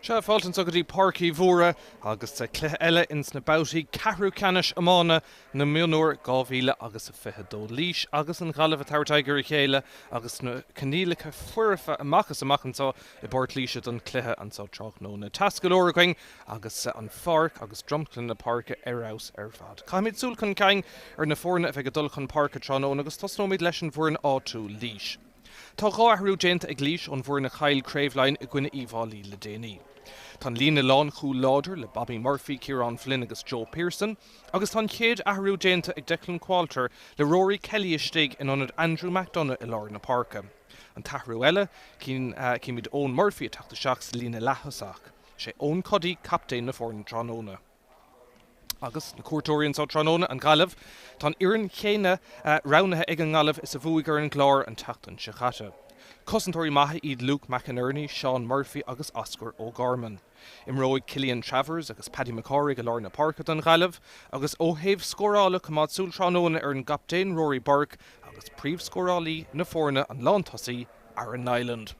Sea, fáilte anso go dtí Páirc Uí Mhórdha agus cluiche eile ins na babhtaí ceathrú ceannais iomána na mionúr 2022. Laois agus an Ghaillimh ag tabhairt aghaidh ar a chéile agus na coinníollacha foirfe amach is amach anso i bPort Laoise don chluiche anso tráthnóna. Teas go leor againn agus an pháirc agus dromchla na páirce ar fheabhas ar fad. Caithfimid súil chun cinn ar na foirne a bheidh ag dul chun páirce tráthnóna agus tosnóimid leis an bhfoireann áitiúil, Laois. Tá 2 athrú déanta ag Laois ón bhfoireann a chaill Craobh Laighean i gcoinne Uíbh Fhailí le déanaí. Tá an líne lánchúil láidir le Bobby Murphy, Ciarán Flynn agus Joe Pearson agus tá an chéad athrú déanta ag Declan Qualter le Rory Kelly istigh in ionad Andrew McDonagh i lár na páirce. An t-athrú eile, címid Eoin Murphy ag teacht isteach sa líne leath-thosach. Is é Eoin Cuddy captaen na foirne tráthnóna. Agus na cuairteoirí anso tráthnóna, an Ghaillimh. Tá an fhoireann chéanna roghnaithe ag an nGaillimh is a bhuaigh ar an gClár an tseachtain seo caite. Cosantóirí maithe iad Luke McInerney, Seán Murphy agus Oscar O'Gorman. Imreoidh Cillian Travers agus Paddy McCarraig i lár na páirce don Ghaillimh agus ó thaobh scórála coimeád súil tráthnóna ar an gcaptaen Rory Burke agus príomhscórálaí na foirne, an lántosaí, Aaron Niland.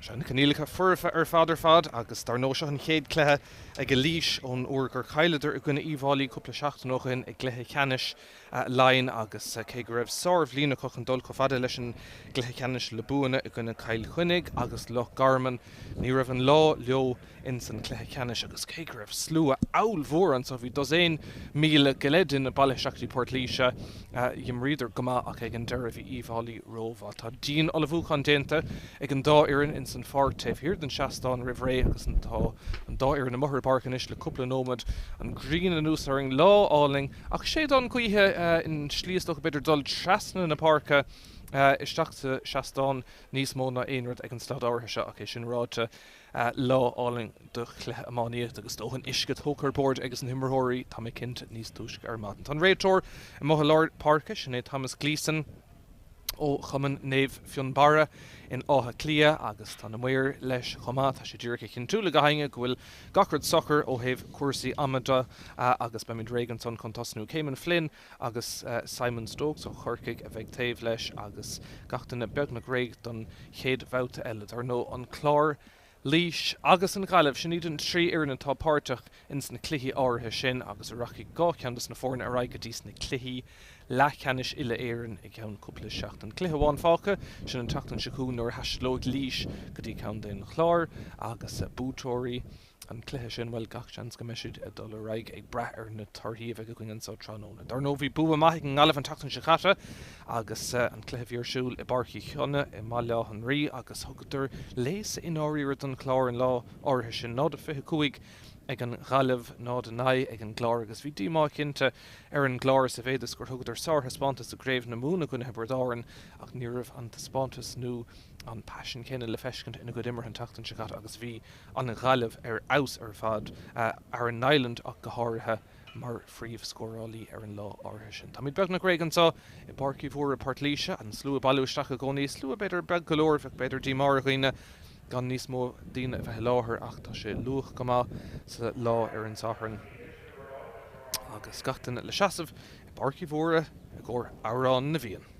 Sea, na coinníollacha foirfe ar fad ar fad agus dar ndóigh seo an chéad cluiche ag Laois ón uair gur chailleadar i gcoinne Uíbh Fhailí cúpla seachtain ó shin i gcluiche ceannais Laighean agus cé go raibh sárbhliain acu chun dul chomh fada leis an gcluiche ceannais le buanna i gcoinne Chill Chainnigh agus Loch Garman ní raibh an lá leo ins an cluiche ceannais agus cé go raibh slua ollmhór anso, bhí dosaen míle go leith duine bailithe isteach go dtí Port Laoise, dh'imríodar go maith ach ag an deireadh bhí Uíbh Fhailí rómhaith. Tá dian-ullmhúchán déanta ag an dá fhoireann ins an pháirc taobh thiar den seastán roimh ré agus tá an dá fhoireann amuigh ar an bpáirc anois le cúpla nóiméad. An ghrian anuas orainn, lá álainn ach séideán gaoithe in slí is dócha b'fhéidir dul trasna na páirce isteach sa seastán níos mó ná aon rud ag an staid áirithe seo ach é sin ráite Lá álainn do chluiche iománaíochta agus dóthain uisce tógtha ar bord ages na himreoirí, tá mé cinnte, níos túisce ar maidin. Tá an réiteoir amuigh i lár páirce, sin é Thomas Gleeson ó Chumann Naomh Fionnbarra in Áth Cliath agus tá na maoir leis chomh maith. Tá sé díreach ag cinntiú le gach éinne go bhfuil gach rud socair ó thaobh cúrsaí ama de agus beimid réidh ansan chun tosnú. Caimin Flynn agus Simon Stokes ó Chorcaigh a bheidh taobh leis agus gach duine beagnach réidh don chéad bhabhta eile. Dar ndóigh, an Clár, Laois agus an Ghaillimh, sin iad an trí fhoireann atá páirteach ins na cluichí áirithe sin agus a rachaidh dhá cheann dos na foirne ar aghaidh go dtí sna cluichí leathcheannais uile-Éireann i gceann cúpla seachtain. Cluiche amháin fágtha, sin an tseachtain seo chugainn nuair a thaistealóidh Laois go dtí Contae an Chláir agus buaiteoirí an cluiche sin, bhuel, gach seans go mbeidh siad ag dul ar aghaidh, ag brath ar na torthaí a bheidh againn anso tráthnóna. Dar ndóigh, bhí bua maith ag an nGaillimh an tseachtain seo caite agus an cluiche a bhí ar siúl i bPáirc Uí Chionnaith i mBaile Átha an Rí agus thugadar léasadh i ndáiríre don Chlár an lá áirithe sin. 0-25 ag an Ghaillimh, 0-9 ag an gClár agus bhí díomá cinnte ar an gClár sa mhéad is gur thugadar sárthaispeántas i gCraobh na Mumhan i gcoinne Thiobraid Árann ach ní raibh an taispeántas nó an paisean céanna le feiscint ina gcuid imeartha an tseachtain seo caite agus bhí an Ghaillimh ar fheabhas ar fad, Aaron Niland ach go háirithe mar phríomhscórálaí ar an lá áirithe sin. Táimid beagnach réidh anseo i bPáirc Uí Mhórdha i bPort Laoise, an slua ag bailiú isteach i gcónaí, slua b'fhéidir beag go leor, bheadh b'fhéidir díomá ar dhaoine gan níos mó daoine a bheith i láthair ach tá sé luath go maith sa lá ar an Satharn agus gach duine le seasamh i bPáirc Uí Mhórdha i gcomhair Amhrán na bhFiann.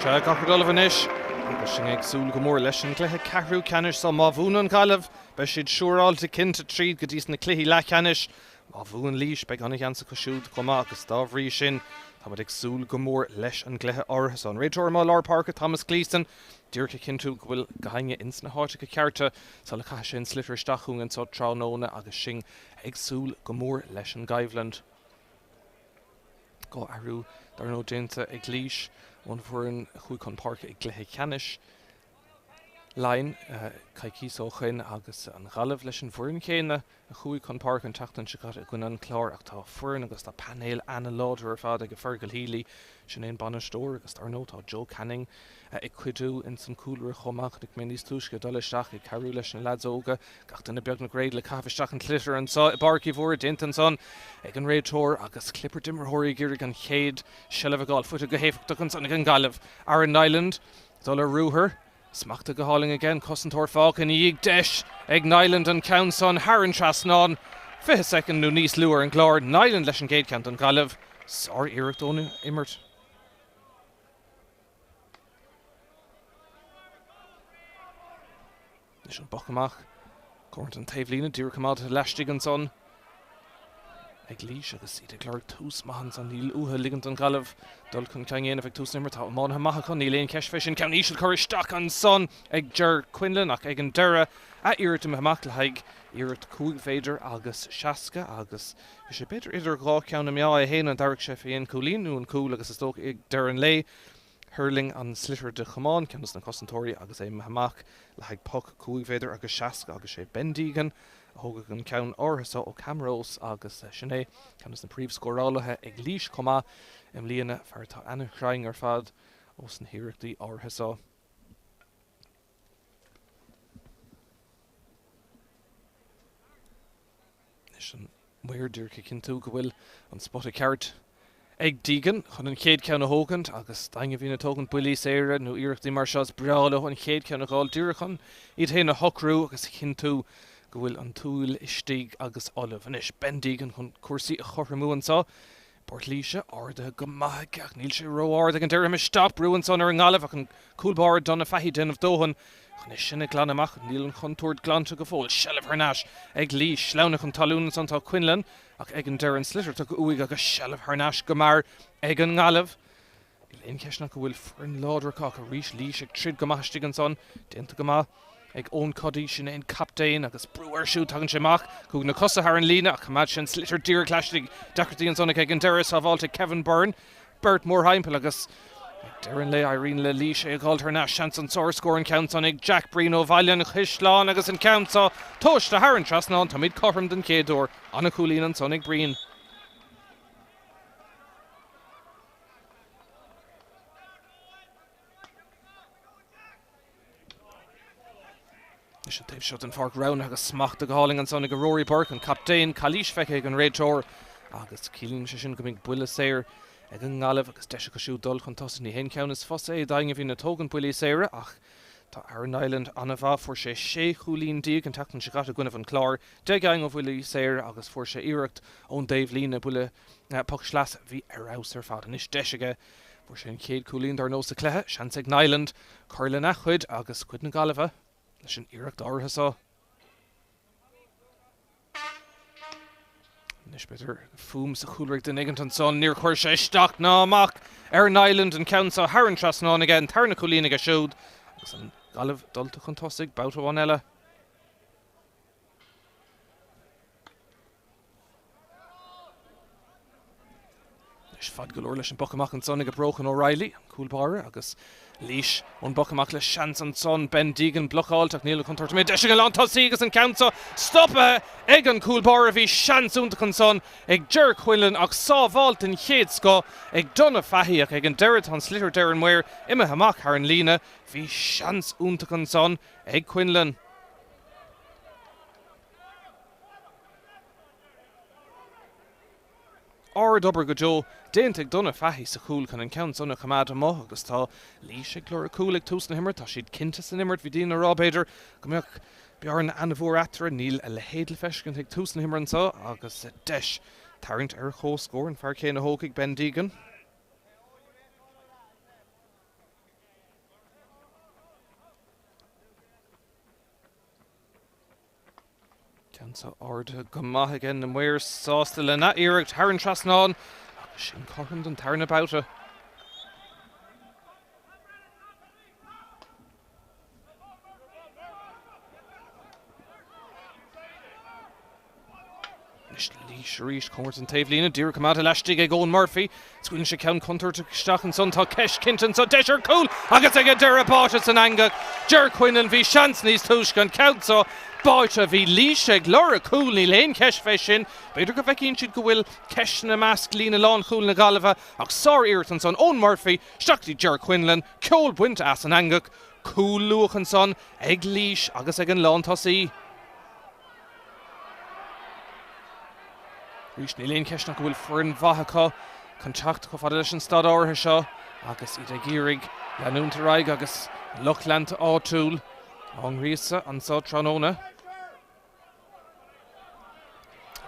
Sea, gach rud ullamh anois agus sinn ag súil go mór leis an gcluiche ceathrú ceannais so. Má bhuann an Ghaillimh, beidh siad siúráilte cinnte tríd go dtí sna cluichí leathcheannais. Má bhuann Laois, beidh an-sheans acu siúd chomh maith agus dá bhrí sin. Táimid ag súil go mór leis an gcluiche áirithe so. An réiteoir amuigh i lár páirce, Thomas Gleeson, díreach ag cinntiú go bhfuil gach éinne ins na háiteacha cearta sula gcaithfidh sé an sliotar isteach chugainn anso tráthnóna agus sinn ag súil go mór leis an gcoimhlint. 2 athrú dar ndóigh déanta ag Laois ón bhfoireann a chuaigh chun páirce i gcluiche ceannais Laighean coicís ó shoin agus an Ghaillimh leis an bhfoireann chéanna a chuaigh chun páirce an tseachtain seo caite i gcoinne an Chláir ach tá foireann agus tá painéal ana-láidir ar fad ag Fergal Healy, sin é an bainisteoir agus dar ndóigh tá Joe Canning ag cuidiú ins an cúlra chomh maith. Chonaic mé níos túisce ag dul isteach ag cabhrú leis na leaids óga. Gach duine beagnach réidh le caitheamh isteach an tsliotair anso i bPáirc Uí Mhórdha déanta ansan ag an réiteoir agus cliopair d'imreoirí ag iarraidh an chéad seilbh a fháil. Faighte go héifeachtach ansan ag an Ghaillimh. Aaron Niland ag dul ar ruathar. Smachtaithe go hálainn aige, an cosantóir fágtha ina dhiaidh. Deis ag Niland an ceann san thar an trasnán. 20 soicind nó níos lú ar an gclár. Niland leis an gcéad cheann don Ghaillimh. Sár-iarracht ón imirt. Anois an poc amach. Comhair an taobhlíne díreach coimeádta laistigh ansan ag Laois agus iad ag lorg tús maith ansan. Níl uathu ligint don Ghaillimh dul chun cinn a dhéanamh ag tús na himeartha. Tá iománaithe maithe acu, níl aon cheist fé sin. Ceann íseal curtha isteach ansan ag Ger Quinlan ach ag an deireadh a iarracht imithe amach le haghaidh iarracht 5 mhéadar agus 60 agus bhí sé b'fhéidir idir dhá cheann na meá é féin an dtabharfadh sé fé an cúilín nó an cúl agus is dócha ag deireadh an lae Thuirling an sliotar de chamán ceann de na cosantóirí agus é imithe amach le haghaidh poc 5 mhéadar agus 60 agus sé Ben Deegan a thógfaidh an ceann áirithe seo ó Camross agus sin é ceann de na príomhscórálaithe ag Laois chomh maith i mbliana, fear atá ana-chruinn ar fad ós na hiarrachtaí áirithe seo. Anois an maor díreach ag cinntiú go bhfuil an spota ceart ag Deegan chun an chéad cheann a thógaint agus d'éinne a bhíonn ag tógaint buillí saora nó iarrachtaí mar seo is breá leo an chéad cheann a dh'fháil díreach chun iad féin a shocrú agus a chinntiú go bhfuil an tsúil istigh agus ullamh. Anois Ben Deegan chun cúrsaí a chothromú anseo. Port Laoise ardaithe go maith aige ach níl sé ró-ard ag an deireadh. Isteach, brú ansan ar an nGaillimh ach an cúl báire Donagh Fahy déanamh dóthain chun é sin a ghlanadh amach. Níl an chontúirt glanta go fóill. Seilbh thar n-ais ag Laois. Sleamhnaithe chun talún ansan tá Quinlan ach ag an deireadh an sliotar tugtha uaidh agus seilbh thar n-ais go mear ag an nGaillimh. Níl aon cheist ach go bhfuil foireann láidir acu ach arís Laois ag troid go maith istigh ansan. Déanta go maith ag Eoin Cuddy, sin é an captaen agus brú air siúd. Tagann sé amach chuig na cosa thar an líne ach choimeád sé an sliotar díreach laistigh. Deacrachtaí ansan ag an deireadh, sábháilte ag Kevin Byrne. Beirt mórthimpeall agus ag deireadh an lae éiríonn le Laois é a dh'fháilt thar n-ais. Seans an sárscór an ceann san ag Jack Breen ó Bhaile an Chaisleáin agus an ceann seo tomhaiste thar an trasnán. Táimid cothrom den chéad uair. An-chúilín ansan ag Breen. Anois an taobh seo den pháirc roghnaithe agus smachtaithe go hálainn ansan ag Rory Burke, an captaen, calaois feicthe ag an réiteoir agus ciallaíonn sé sin go mbeidh buille saor ag an nGaillimh agus deis acu siúd dul chun tosaigh. Ní haon cheann is fusa é d'éinne a bhíonn ag tógaint buillí saora ach tá Aaron Niland an-mhaith. Fuair sé 16 chúilín an tseachtain seo caite i gcoinnibh an Chláir, 10 gceann ó bhuillí saora agus fuair sé iarracht ón dtaobh líne, buille poc sleasa a bhí ar fheabhas ar fad. Anois deis aige. Fuair sé an chéad chúilín dar ndóigh sa chluiche. Seans ag Niland cur lena chuid agus cuid na Gaillimhe leis an iarracht áirithe seo. Anois b'fhéidir fuaim sa chúlra ag duine éigint ansan. Níor chuir sé isteach ná amach ar Niland an ceann seo thar an trasnán aige, an tarna cúilín aige siúd agus an Ghaillimh dulta chun tosaigh babhta amháin eile. Anois fad go leor leis an bpoc amach ansan ag Brochan O'Reilly, an cúl báire, agus Laois ón bpoc amach le seans ansan. Ben Deegan blocáilte ach níl an chontúirt imithe. Deis ag an lántosaí agus an ceann seo stoptha ag an cúl báire. Bhí seans iontach ansan ag Ger Quinlan ach sábháilt den chéad scoth ag Donagh Fahy ach ag an deireadh tá an sliotar deir an maor imithe amach thar an líne. Bhí seans iontach ansan ag Quinlan. Ard-obair go deo déanta ag Donagh Fahy sa chúl chun an ceann san a choimeád amuigh agus tá Laois ag lorg cúl ag tús na himeartha. Tá siad cinnte san imirt. Bhí daoine ag rá b'fhéidir go mbeadh bearna an-mhór eatarthu. Níl a leithéid le feiscint ag tús na himeartha anseo agus deis tarraingt ar chomhscór an fear céanna a thógfaidh Ben Deegan. Ceann seo ardaithe go maith aige, na maoir sásta lena iarracht thar an trasnán. Agus sin cothrom don tarna babhta. Anois Laois arís, cóngarach don taobhlíne, díreach coimeádta laistigh ag Eoin Murphy. Scaoileann sé ceann contúirteach isteach ansan. Tá ceist cinnte anso, deis ar chúl agus ag an deireadh báite san eangach. Ger Quinlan, bhí seans níos túisce an ceann seo báite. Bhí Laois ag lorg cúl, níl aon cheist fé sin. B'fhéidir go bhfeiceann siad go bhfuil ceisteanna i measc líne lánchúil na Gaillimhe ach sár-iarracht ansan Eoin Murphy isteach go dtí Ger Quinlan, ceol bainte as an eangach. Cúl luath ansan ag Laois agus ag an lántosaí. Arís, níl aon cheist ach go bhfuil foireann mhaith acu chun teacht chomh fada leis an staid áirithe seo agus iad ag iarraidh leanúint ar aghaidh agus lucht leanta áitiúil á ngríosadh anso tráthnóna.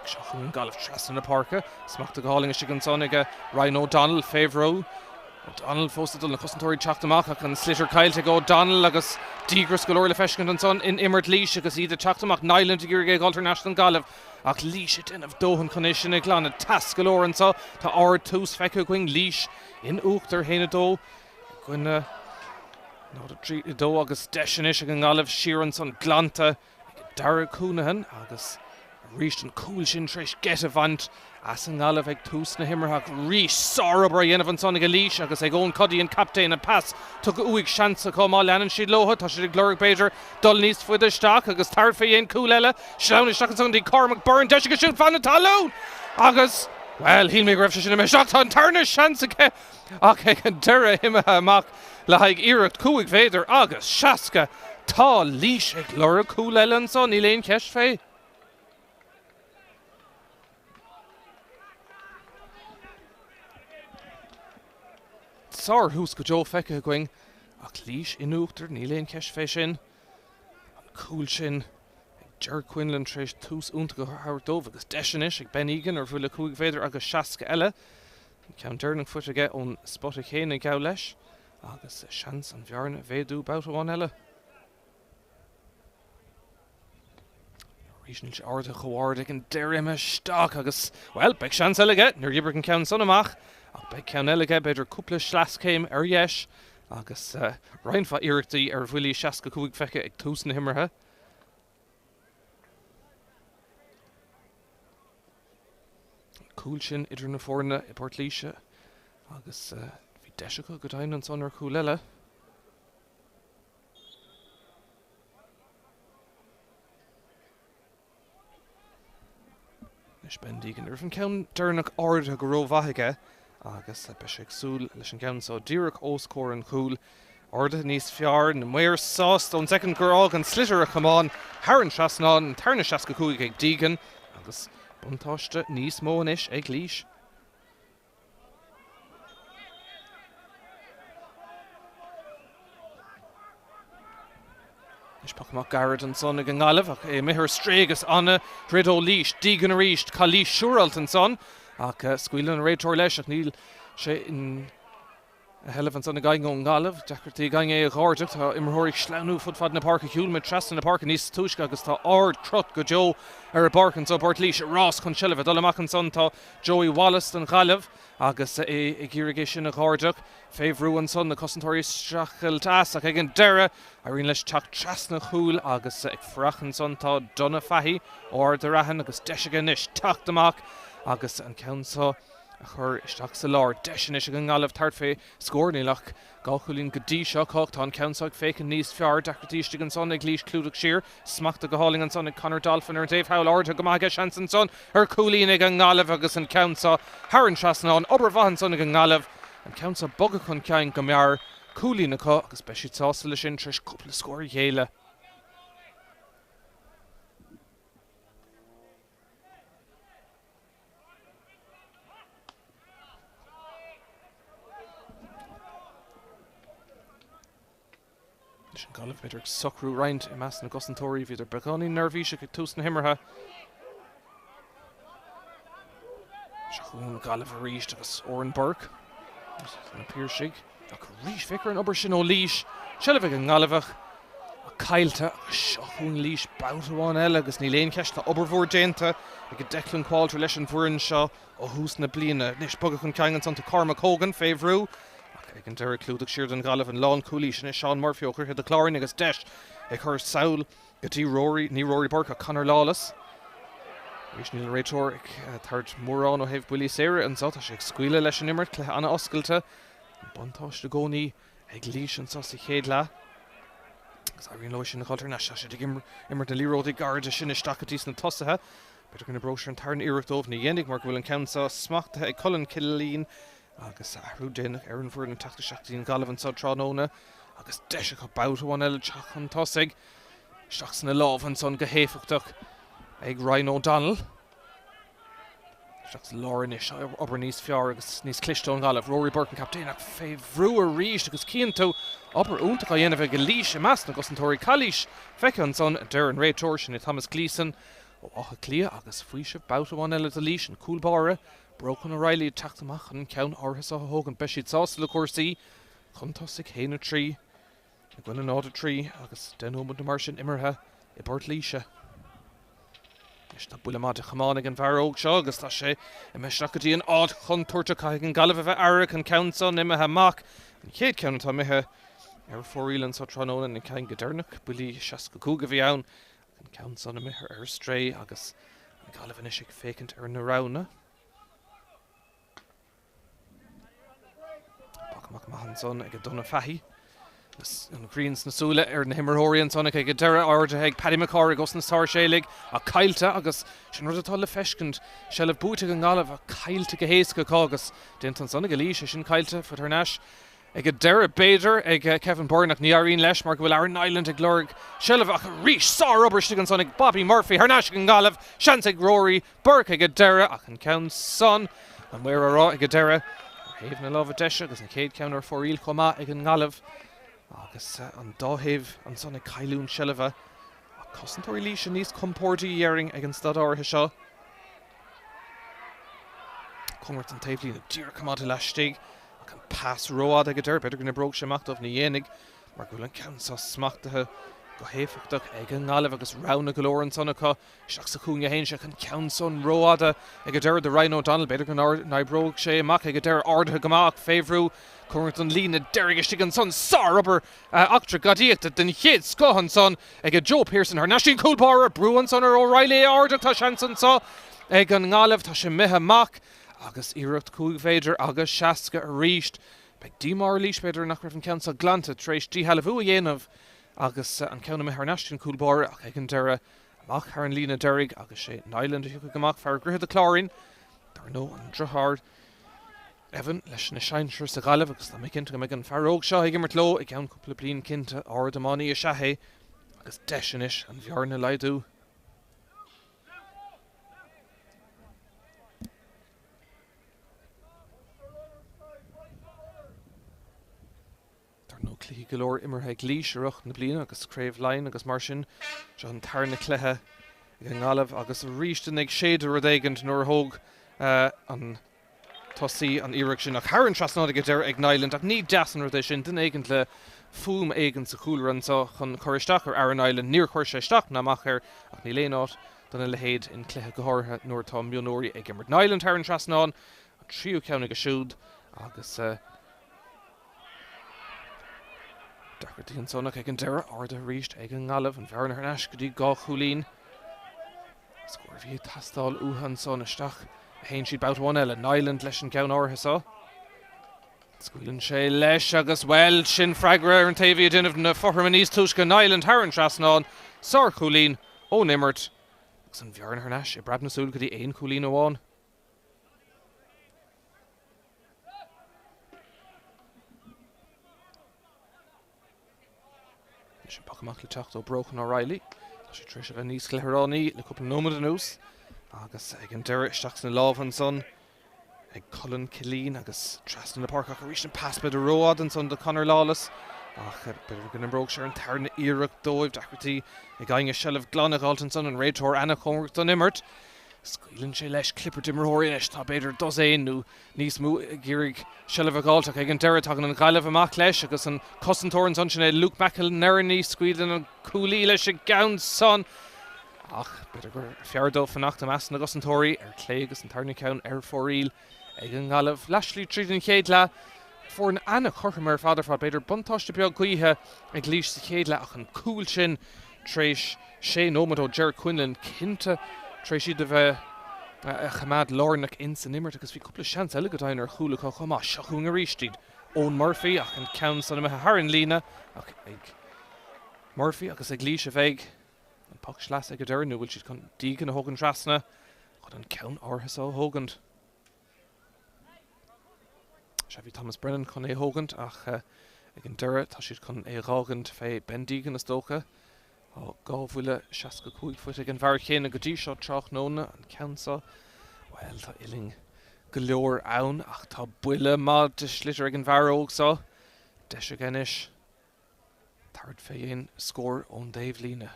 Seo chugainn Gaillimh trasna na páirce. Smachtaithe go hálainn istigh ansan ag Ryan O'Donnell fé bhrú. O'Donnell fós ag dul na cosantóirí ag teacht amach ach an sliotar caillte ag O'Donnell agus díograis go leor le feiscint ansan in imirt Laois agus iad ag teacht amach. Niland ag iarraidh é a dhul thar n-ais don Ghaillimh ach Laois ag déanamh dóthain chun é sin a ghlanadh. Teas go leor anso. Tá ard-tús feicthe againn. Laois in uachtar, 1, 2 i gcoinne 0, 3, 2 agus deis anois ag an nGaillimh siar ansan glanta. ag Darragh Counihan agus arís an cúl sin tar éis geit a bhaint as an nGaillimh ag tús na himeartha ach arís sárobair á dhéanamh ansan ag Laois agus ag Eoin Cuddy an captaen an pas tugtha uaidh seans acu má leanann siad leo tá siad ag lorg b'fhéidir dul níos faide isteach agus tabhairt fé dhéin cúl eile sleamhnaithe isteach ansan go dtí Cormac Byrne deis aige siúd fan na talún agus bhuel shíl mé go raibh sé sin imithe isteach tá an tarna seans aige ach ag an deireadh imithe amach le haghaidh iarracht 5 mhéadar agus 60. Tá Laois ag lorg cúl eile anso, níl aon cheist fé. Sár-thús go deo feicthe againn ach Laois in uachtar, níl aon cheist fé sin. An cúl sin ag Ger Quinlan tar éis tús iontach a thabhairt dóibh agus deis anois ag Ben Egan ar bhuille 5 mhéadar agus 60 eile. An ceann deireanach faighte aige ón spota chéanna geall leis agus seans an bhearna a mhéadú babhta amháin eile. Arís níl sé ardaithe chomh hard ag an deireadh imithe isteach agus, bhuel, beidh seans eile aige níor dhíbríodh an ceann san amach ach beidh ceann eile aige, b'fhéidir cúpla sleaschéim ar dheis agus roinnt mhaith iarrachtaí ar bhuillí 65 feicthe ag tús na himeartha. An cúl sin idir na foirne i bPort Laoise agus bhí deis acu go deimhin ansan ar chúl eile. Anois Ben Deegan. Ní raibh an ceann deireanach ardaithe go rómhaith aige agus beidh sé ag súil leis an gceann seo díreach os comhair an chúil. Ardaithe níos fearr, na maoir sásta ón soicind gur fhág an sliotar a chamán thar an trasnán, an tarna 65 ag Deegan agus buntáiste níos mó anois ag Laois. Anois poc amach gairid ansan ag an nGaillimh ach é imithe ar strae agus an-throid ó Laois. Deegan arís, caithfidh Laois siúráilt ansan ach scaoileann an réiteoir leis ach níl sé ina sheilbh ansan ag éinne ón nGaillimh. Deacrachtaí ag éinne é a ghairdeach. Tá imreoirí ag sleamhnú fud fad na páirce. Shiúil muid trasna na páirce níos túisce agus tá ard-chrot go deo ar an bpáirc anso. Port Laoise i rás chun seilbhe. Ag dul amach ansan tá Joey Wallace don Ghaillimh agus é ag iarraidh é sin a ghairdeach. Fé bhrú ansan, na cosantóirí ag streachailt as ach ag an deireadh, éiríonn leis teacht trasna an chúil agus ag fuireach ansan tá Donagh Fahy ó Ard a' Raithin agus deis aige anois teacht amach agus an ceann seo a chur isteach sa lár. Deis anois ag an nGaillimh tabhairt fé scór. Níl ach 2 chúilín go dtí seo acu ach tá an ceann seo ag féachaint níos fearr. Deacrachtaí istigh ansan ag Laois clúdach siar. Smachtaithe go hálainn ansan ag Conor Dolphin ar an dtaobh thall. Ardaithe go maith aige. Seans ansan ar chúilín ag an nGaillimh agus an ceann seo thar an trasnán. Obair mhaith ansan ag an nGaillimh. An ceann seo bogtha chun cinn go mear. Cúilín acu agus beidh siad sásta leis sin tar éis cúpla scór a ghéilleadh. Anois an Ghaillimh, b'fhéidir, ag socrú roinnt i measc na gcosantóirí. Bhíodar beagáinín neirbhíseach ag tús na himeartha. Seo chugainn an Ghaillimh arís agus Odhrán Burke. Na Piarsaigh. Ach arís, féach ar an obair sin ó Laois. Seilbh ag an nGaillimheach. caillte agus seo chugainn Laois babhta amháin eile agus níl aon cheist, tá obair mhór déanta ag Declan Qualter leis an bhfoireann seo ó thús na bliana. Anois bogadh chun cinn ansan do Cormac Hogan fé bhrú ach ag an deireadh clúdach siar don Ghaillimh an lánchúlaí sin é Seán Murphy ó Dhroichead a' Chláirín agus deis ag cur sall go dtí Rory, ní Rory Burke ach Conor Lawless. Arís níl an réiteoir ag tabhairt mórán ó thaobh buillí saora anseo, tá sé ag scaoileadh leis an imirt, cluiche an-oscailte. An buntáiste i gcónaí ag Laois anseo sa chéad leath. Agus éiríonn leo sin a dhul thar n-ais. Tá siad ag imirt na liathróidí gairide sin isteach go dtí sna tosaithe. B'fhéidir go n-oibreoidh sé an tarna iarracht dóibh. Ní dhéanfaidh mar go bhfuil an ceann seo smachtaithe ag Colin Killeen agus athrú déanach ar an bhfoireann ag teacht isteach go dtí an Ghaillimh anseo tráthnóna agus deis acu babhta amháin eile teacht chun tosaigh. Isteach sna lámha ansan go héifeachtach ag Ryan O'Donnell. Isteach sa lár anois, obair níos fearr agus níos cliste ón Ghaillimh. Rory Burke an captaen ach fé bhrú arís agus cíonn tú obair iontach á dhéanamh ag Laois i measc na gcosantóirí. Calaois feicthe ansan, a deir an réiteoir, sin é Thomas Gleeson ó Áth Cliath agus faoiseamh babhta amháin eile do Laois, an cúl báire, Brochan O'Reilly ag teacht amach chun an ceann áirithe seo a thógaint. Beidh siad sásta le cúrsaí chun tosaigh, 1-3. I gcoinne 0-3 agus 10 nóiméad nó mar sin imeartha i bPort Laoise. Anois tá buille maith de chamán ag an bhfear óg seo agus tá sé imithe isteach go dtí an áit chontúirteach. Caithfidh an Ghaillimh a bheith aireach, an ceann san imithe amach. An chéad cheann atá imithe ar fóraoil anseo tráthnóna, an ceann go deireanach, buillí 65 a bhí ann. An ceann san imithe ar strae agus an Ghaillimh anois ag féachaint ar na roghanna. Poc amach maith ansan ag Donagh Fahy. An ghrian sna súile ar na himreoirí ansan ag an deireadh ardaithe ag Paddy McCorrick os na Sáirséalaigh ach caillte agus sin rud atá le feiscint. Seilbh buaite ag an nGaillimh ach caillte go héasca acu agus déanta ansan ag Laois é sin caillte faighte thar n-ais ag an deireadh b'fhéidir ag Kevin Byrne ach ní éiríonn leis mar go bhfuil Aaron Niland ag lorg seilbhe ach arís sár-obair istigh ansan ag Bobby Murphy thar n-ais ag an nGaillimh seans ag Rory Burke ag an deireadh ach an ceann san, an maor á rá ag an deireadh, ar thaobh na láimhe deise agus an chéad cheann ar fóraoil chomh maith ag an nGaillimh agus an dá thaobh ansan ag cailliúint seilbhe ach cosantóirí Laoise níos compórdaí déarfainn ag an staid áirithe seo. Cóngarach don taobhlíne, díreach chomh maith laistigh ach an pas rófhada ag an deireadh, b'fhéidir go n-oibreodh sé amach dóibh, ní dhéanfaidh mar go bhfuil an ceann seo smachtaithe go héifeachtach ag an nGaillimh agus roghanna go leor ansan acu. Isteach sa chúinne a théann sé ach an ceann san rófhada ag an deireadh do Ryan O'Donnell. B'fhéidir go n-oibreodh sé amach ag an deireadh. Ardaithe go maith ach fé bhrú cóngarach don líne deiridh istigh ansan. Sárobair eachtra gadaíochta den chéad scoth ansan ag Joe Pearson thar n-ais. An cúl báire brú ansan ar O'Reilly é ardach. Tá seans anso ag an nGaillimh. Tá sé imithe amach agus iarracht 5 mhéadar agus 60 arís. Beidh díomá ar Laois b'fhéidir nach raibh an ceann seo glanta tar éis díshealbhú a dhéanamh agus an ceann imithe thar n-ais don chúl báire ach ag an deireadh Amach thar an líne deiridh agus sé Niland a thiocfaidh amach, fear Dhroichead a' Chláirín, dar ndóigh, an deartháir Evan leis na sinsir sa Ghaillimh agus tá mé cinnte go mbeidh an fear óg seo ag imirt leo i gceann cúpla bliain cinnte. Ard-iománaí is ea é agus deis anois an bhearna a laghdú. Dar ndóigh cluichí go leor imeartha ag Laois i rith na bliana agus Craobh Laighean agus mar sin. Seo an tarna cluiche ag an nGaillimh agus arís duine ag séideadh rud éigin nuair a thóg an tosaí an iarracht sin ach thar an trasnán ag an deireadh ag Niland ach ní deas an rud é sin, duine éigin le fuaim éigin sa chúlra anseo chun cur isteach ar Aaron Niland. Níor chuir sé isteach ná amach air ach níl aon áit dona leithéid in cluiche go háirithe nuair atá mionúirí ag imirt. Niland thar an trasnán, an tríú ceann aige siúd agus. Deacrachtaí ansan ach ag an deireadh, ardaithe arís ag an nGaillimh, an bhearna thar n-ais go dtí 2 chúilín. Scór a bhí ag teastáil uathu ansan isteach a théann siad babhta amháin eile. Niland leis an gceann áirithe seo. Scaoileann sé leis agus, bhuel, sin freagra ar an té a bhí ag déanamh na fothraime níos túisce. Niland thar an trasnán, sárchúilín ón imirt agus an bhearna thar n-ais i bpreab na súl go dtí aon chúilín amháin. Anois an poc amach le teacht ó Brochan O'Reilly. Tá sé tar éis a bheith níos cluichearánaí le cúpla nóiméad anuas agus ag an deireadh isteach sna lámha ansan ag Colin Killeen agus trasna na páirce ach arís an pas b'fhéidir rófhada ansan do Conor Lawless ach b'fhéidir go n-oibreodh sé ar an tarna iarracht dóibh. Deacrachtaí ag éinne seilbh glan a dh'fháilt ansan an réiteoir ana-chóngarach don imirt. Scaoileann sé leis clipear d'imreoirí anois. Tá b'fhéidir dosaen nó níos mó ag iarraidh seilbh a dh'fháilt ach ag an deireadh tagann an Ghaillimh amach leis agus an cosantóir ansan, sin é Luke McInerney, scaoileann an cúlaí leis an gceann san ach b'fhéidir gur fearr dó fanacht i measc na gcosantóirí ar clé agus an tarna ceann ar fóraoil ag an nGaillimh. Leathshlí tríd an chéad leath, foireann an-chothrom ar fad ar fad, b'fhéidir buntáiste beag gaoithe ag Laois sa chéad leath ach an cúl sin tar éis sé nóiméad ó Ger Quinlan cinnte tar éis iad a bheith a choimeád lárnach ins an imirt agus bhí cúpla seans eile go deimhin ar chúl acu chomh maith. Seo chugainn arís iad. Eoin Murphy ach an ceann san imithe thar an líne ach ag Murphy agus ag Laois a bheidh an poc sleasa ag an deireadh nó bhfuil siad chun Deegan a thógaint trasna chun an ceann áirithe seo a thógaint. Sea, bhí Thomas Brennan chun é a thógaint ach ag an deireadh tá siad chun é a dh'fhágaint fé Ben Deegan is dócha. Tá 2 bhuille 65 faighte ag an bhfear chéanna go dtí seo tráthnóna, an ceann seo, bhuel, tá uillinn go leor ann ach tá buille maith de shliotar ag an bhfear óg seo. Deis aige anois. Tabhairt fé dhéin scór ón dtaobhlíne.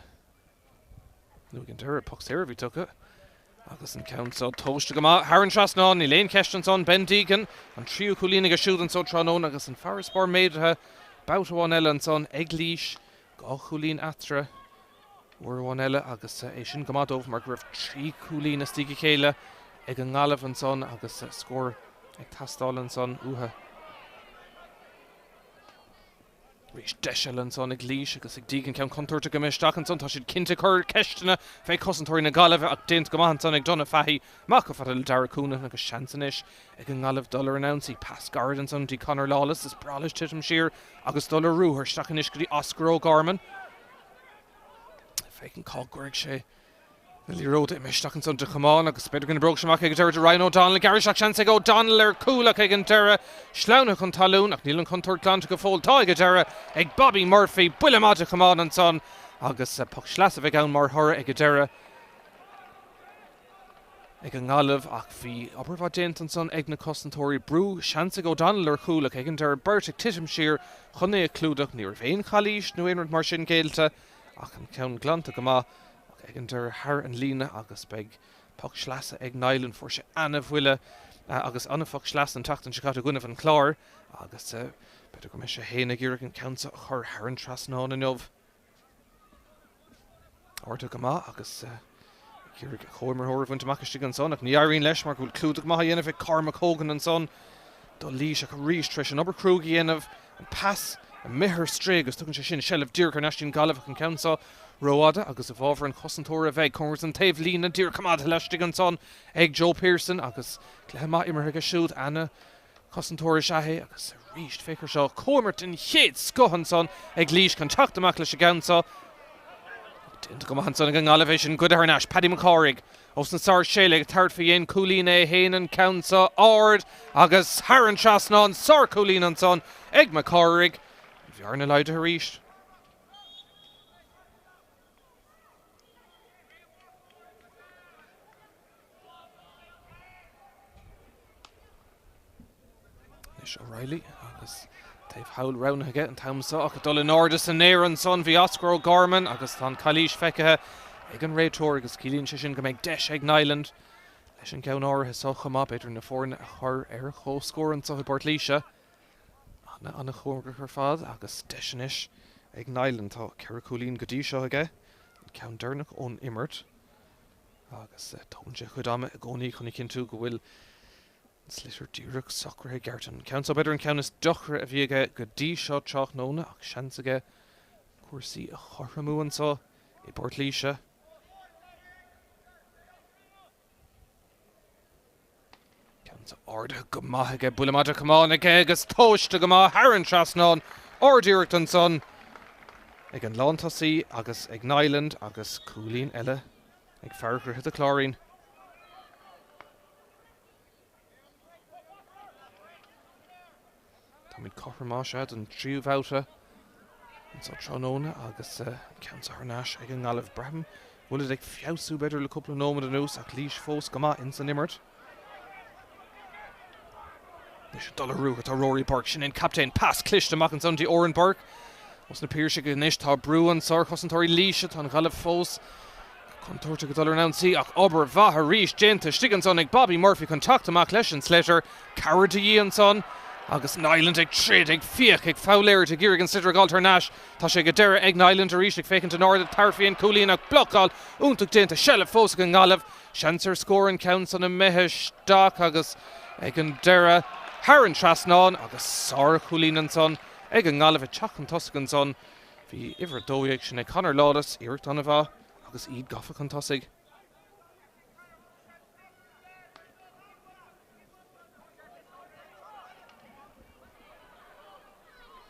Nó ag an deireadh, poc saor a bhí tugtha agus an ceann seo tomhaiste go maith thar an trasnán. Níl aon cheist ansan. Ben Deegan, an tríú cúilín aige siúd anso tráthnóna agus an farasbarr méadaithe babhta amháin eile ansan ag Laois. 2 chúilín eatarthu uair amháin eile agus é sin go maith dóibh mar go raibh 3 chúilín istigh a chéile ag an nGaillimh ansan agus scór ag teastáil ansan uathu. Arís deis eile ansan ag Laois agus ag Deegan, ceann contúirteach imithe isteach ansan. Tá siad cinnte ag cur ceisteanna fé chosantóirí na Gaillimhe ach déanta go maith ansan ag Donagh Fahy. Amach chomh fada le Darragh Coonan agus seans anois ag an nGaillimh dul ar an ionsaí. Pas gairid ansan dtí Conor Lawless. Is breá leis titim siar agus dul ar ruathar. Isteach anois go dtí Oscar O'Gorman. Féachaint cá gcuirfidh sé Na liathróide imithe isteach ansan de chamán agus b'fhéidir go n-oibreodh sé amach ag an deireadh do Ryan O'Donnell. Gearradh isteach seans ag O'Donnell ar chúl ach ag an deireadh sleamhnaithe chun talún ach níl an chontúirt glanta go fóill. Tá ag an deireadh ag Bobby Murphy. Buille maith de chamán ansan agus poc sleasa a bheidh ann mar thoradh ag an deireadh ag an nGaillimh ach bhí obair mhaith déanta ansan ag na cosantóirí. Brú seans ag O'Donnell ar chúl ach ag an deireadh beirt ag titim siar chun é a chlúdach. Ní raibh aon chalaois nó aon rud mar sin géillte ach an ceann glanta go maith. Ach ag an deireadh thar an líne agus beidh poc sleasa ag Niland. Fuair sé ana-bhuille agus ana-phoc sleasa an tseachtain seo caite i gcoinnibh an Chláir agus b'fhéidir go mbeidh sé féin ag iarraidh an ceann seo a chur thar an trasnán inniu. Ardaithe go maith agus ag iarraidh a chomhimreoir a bhaint amach istigh ansan ach ní éiríonn leis mar go bhfuil clúdach maith á dhéanamh ag Cormac Hogan ansan do Laois ach arís tar éis an obair cruaidh a dhéanamh an pas imithe ar strae agus tugann sé sin seilbh díreach thar n-ais dtí'n Ghaillimh ach an ceann seo rófhada agus i bhfabhar an chosantóra a bheidh. Cóngarach don taobh líne díreach coimeádtha laistigh ansan ag Joe Pearson agus cluiche maith imeartha aige siúd. Ana chosantóir is ea é agus arís féach ar seo, comhimirt den chéad scoth ansan ag Laois chun teacht amach leis an gceann seo. Déanta go maith ansan ag an nGaillimh é sin goidte thar n-ais. Paddy Mac Cárthaigh Ós na Sáirséalaigh ag tabhairt faoi dhéin cúilín é fhéin an ceann seo ard agus thar an trasnán, sár-chúilín ansan ag Mac Cárthaigh. An bhearna laghdaithe arís. Anois O'Reilly agus taobh thall roghnaithe aige an t-am seo ach ag dul in airde san aer ansan bhí Oscar O'Gorman agus tá an calaois feicthe ag an réiteoir agus ciallaíonn sé sin go mbeidh deis ag Niland leis an gceann áirithe seo chomh maith, b'fhéidir na foirne a chur ar chomhscór anseo i bPort Laoise. Ana, ana-chóngarach ar fad agus deis anois ag Niland. Tá 4 chúilín go dtí seo aige, an ceann deireanach ón imirt agus tógann sé a chuid ama i gcónaí chun a chinntiú go bhfuil An sliotar díreach socraithe i gceart. An ceann seo b'fhéidir an ceann is deacra a bhí aige go dtí seo tráthnóna ach seans aige cúrsaí a chothromú anseo i bPort Laoise. Ceann seo ardaithe go maith aige, buille maith de chamán aige agus tomhaiste go maith thar an trasnán. Ard-iarracht ansan ag an lántosaí agus ag Niland agus cúilín eile ag fear Dhroichead a' Chláirín. Táimid cothrom más ea don tríú bhabhta anseo tráthnóna agus an ceann seo thar n-ais ag an nGaillimh. Braithim go bhfuilid ag feabhsú b'fhéidir le cúpla nóiméad anuas ach Laois fós go maith ins an imirt. Anois ag dul ar ruathar tá Rory Burke, sin é an captaen. Pas cliste amach ansan dtí Odhrán Burke. Ós na Piarsaigh anois tá brú anseo ar chosantóirí Laoise, tá an Ghaillimh fós. Contúirteach ag dul ar an ionsaí ach obair mhaith arís déanta istigh ansan ag Bobby Murphy chun teacht amach leis an sliotar. Cabhair de dhíth ansan agus Niland ag troid, ag fiach, ag foghlaeireacht, ag iarraidh an sliotar a dh'fháilt thar n-ais. Tá sé go deireadh ag Niland arís ag féachaint in airde, tabhairt faoi an cúilín ach blocáil iontach déanta, seilbh fós ag an nGaillimh. Seans ar scór an ceann san imithe isteach agus ag an deireadh thar an trasnán agus sár-chúilín ansan ag an nGaillimh ag teacht chun tosaigh ansan. Bhí uimhir 12, sin é Conor Lawless, iarracht an-mhaith agus iad gafa chun tosaigh.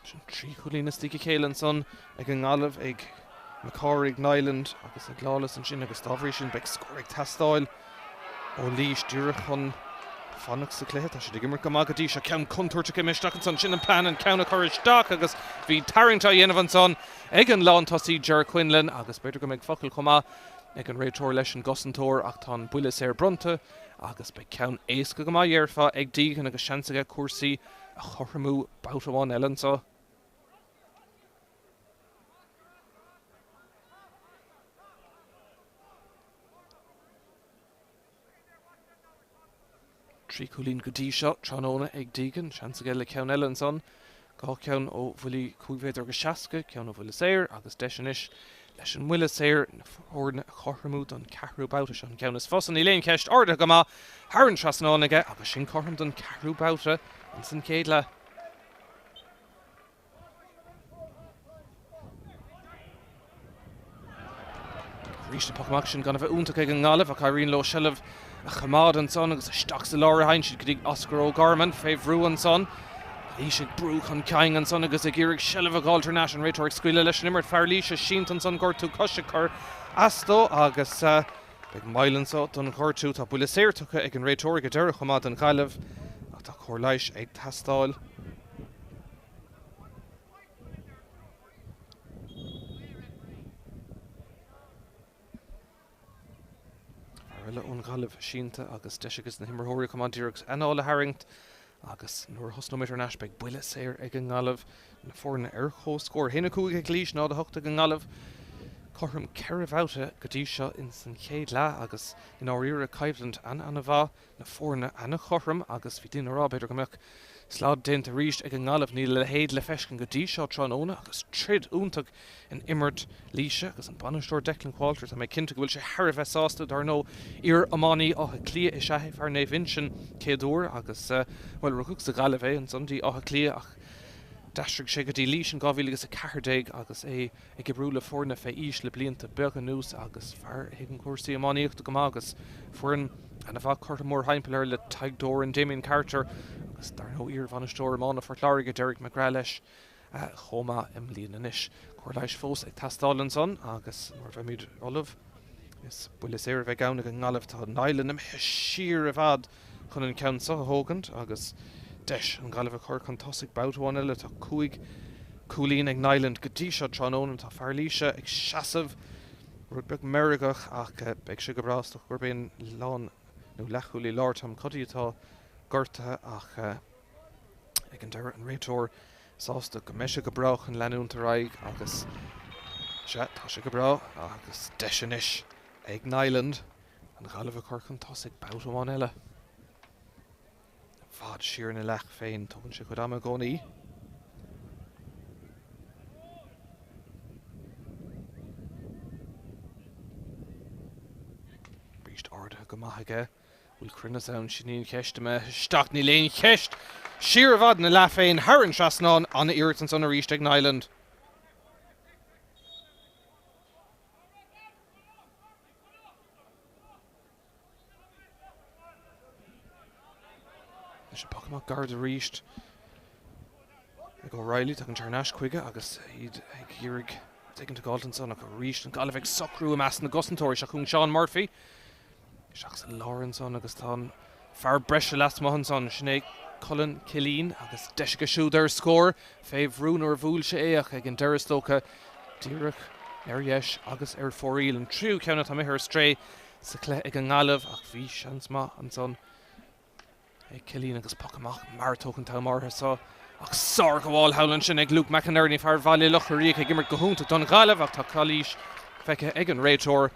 Sin 3 chúilín istigh a chéile ansan ag an nGaillimh, ag McCorry, ag Niland agus ag Lawless ansin agus dá bhrí sin beidh scór ag teastáil ó Laois díreach chun fanacht sa chluiche. Tá siad ag imirt go maith go dtí seo. Ceann contúirteach imithe isteach ansan. Sin an plean, an ceann a chur isteach agus bhí tarraingt á dhéanamh ansan ag an lántosaí Ger Quinlan agus b'fhéidir go mbeidh focal chomh maith ag an réiteoir leis an gcosantóir ach tá an buille saor bronnta agus beidh ceann éasca go maith dhéarfá ag Deegan agus seans aige cúrsaí a chothromú babhta amháin eile anseo. 3 chúilín go dtí seo tráthnóna ag Deegan, seans aige le ceann eile ansan. 2 cheann ó bhuillí 5 mhéadar agus 60, ceann ó bhuille saor agus deis anois leis an mbuille saor na foirne a chothromú don cheathrú babhta. Seo an ceann is fusa, níl aon cheist, ardaithe go maith thar an trasnán aige agus sin cothrom don cheathrú babhta ins an chéad leath. Arís an poc amach sin gan a bheith iontach ag an nGaillimh ach éiríonn leo seilbh a choimeád ansan agus isteach sa lár a théann siad go dtí Oscar O'Gorman fé bhrú ansan. Laois ag brú chun cinn ansan agus ag iarraidh seilbh a dh'fháilt thar n-ais. An réiteoir ag scaoileadh leis an imirt. Fear Laoise sínte ansan gortú cois ag cur as dó agus beidh moill anso don ghortú. Tá buille saor tugtha ag an réiteoir ag an deireadh chomh maith don Ghaillimh ach tá cóir leighis ag teastáil. Fear eile ón Ghaillimh sínte agus deis ages na himreoirí chomh maith díreach anáil a tharraingt agus nuair a thosnóimid thar n-ais beidh buille saor ag an nGaillimh. Na foirne ar comhscór, 1-5 ag Laois, 0-8 ag an nGaillimh. Cothrom 4 bhabhta go dtí seo ins an chéad leath agus i ndáiríre coimhlint an-an-mhaith. Na foirne an-chothrom agus bhí daoine ag rá b'fhéidir go mbeadh slad déanta arís ag an nGaillimh. Níl a leithéid le feiscint go dtí seo tráthnóna agus troid iontach in imirt Laoise agus an bainisteoir Declan Qualter, tá mé cinnte go bhfuil sé thar a bheith sásta. Dar ndóigh, iar-iománaí Átha Cliath is ea é, fear Naomh Uinseann céaduair agus, bhuel, rugadh sa Ghaillimh é, ansan dtí Áth Cliath ach d'aistrigh sé go dtí Laois in 2014 agus é ag oibriú le foirne fé aois le blianta beaga anuas agus fear a thuigeann cúrsaí iománaíochta go maith agus foireann ana-mhaith curtha mórthimpeall air le Tadhg Doran, Damien Carter agus dar ndóigh iar-bhainisteoir iomána Phort Láirge Derek McGrath leis chomh maith i mbliana anois. Cóir leighis fós ag teastáil ansan agus nuair a bheimid ullamh is buille saor a bheidh ann ag an nGaillimh. Tá Niland imithe siar i bhfad chun an ceann seo a thógaint agus deis an Ghaillimh a chur chun tosaigh babhta amháin eile. Tá 5 chúilín ag Niland go dtí seo tráthnóna. Tá fear Laoise ag seasamh rud beag meirgeach ach beidh sé go breá. Is dócha gurb é an lán nó leathchúlaí láir Tom Cuddy atá gortaithe ach ag an deireadh an réiteoir sásta go mbeidh sé go breá chun leanúint ar aghaidh agus sea, tá sé go breá agus deis anois ag Niland. An Ghaillimh a chur chun tosaigh babhta amháin eile. I bhfad siar ina leath féin, tógann sé a chuid ama i gcónaí. Arís ardaithe go maith aige. Bhfuil cruinneas ann? Sin í an cheist. Imithe isteach, níl aon cheist! Siar i bhfad ina leath féin, thar an trasnán. An-iarracht ansan arís ag Niland. Anois an poc amach gairid arís ag O'Reilly, tagann sé thar n-ais chuige agus iad ag iarraidh rud éigin a fháilt ansan ach arís an Ghaillimh ag socrú i measc na gcosantóirí. Seo chugainn Seán Murphy isteach sa lár ansan agus tá an fear breise lasmuigh ansan, sin é Colin Killeen agus deis aige siúd ar scór fé bhrú nuair a bhuail sé é ach ag an deireadh is dócha díreach ar dheis agus ar fóraoil. An tríú ceann atá imithe ar strae sa chluiche ag an nGaillimh ach bhí seans maith ansan ag Killeen agus poc amach mar a tógadh an t-am áirithe seo. Ach sárghabháil thall ansin ag Luke McInerney, fear Bhaile Locha Riach ag imirt go hiontach don Ghaillimh ach tá calaois feicthe ag an réiteoir.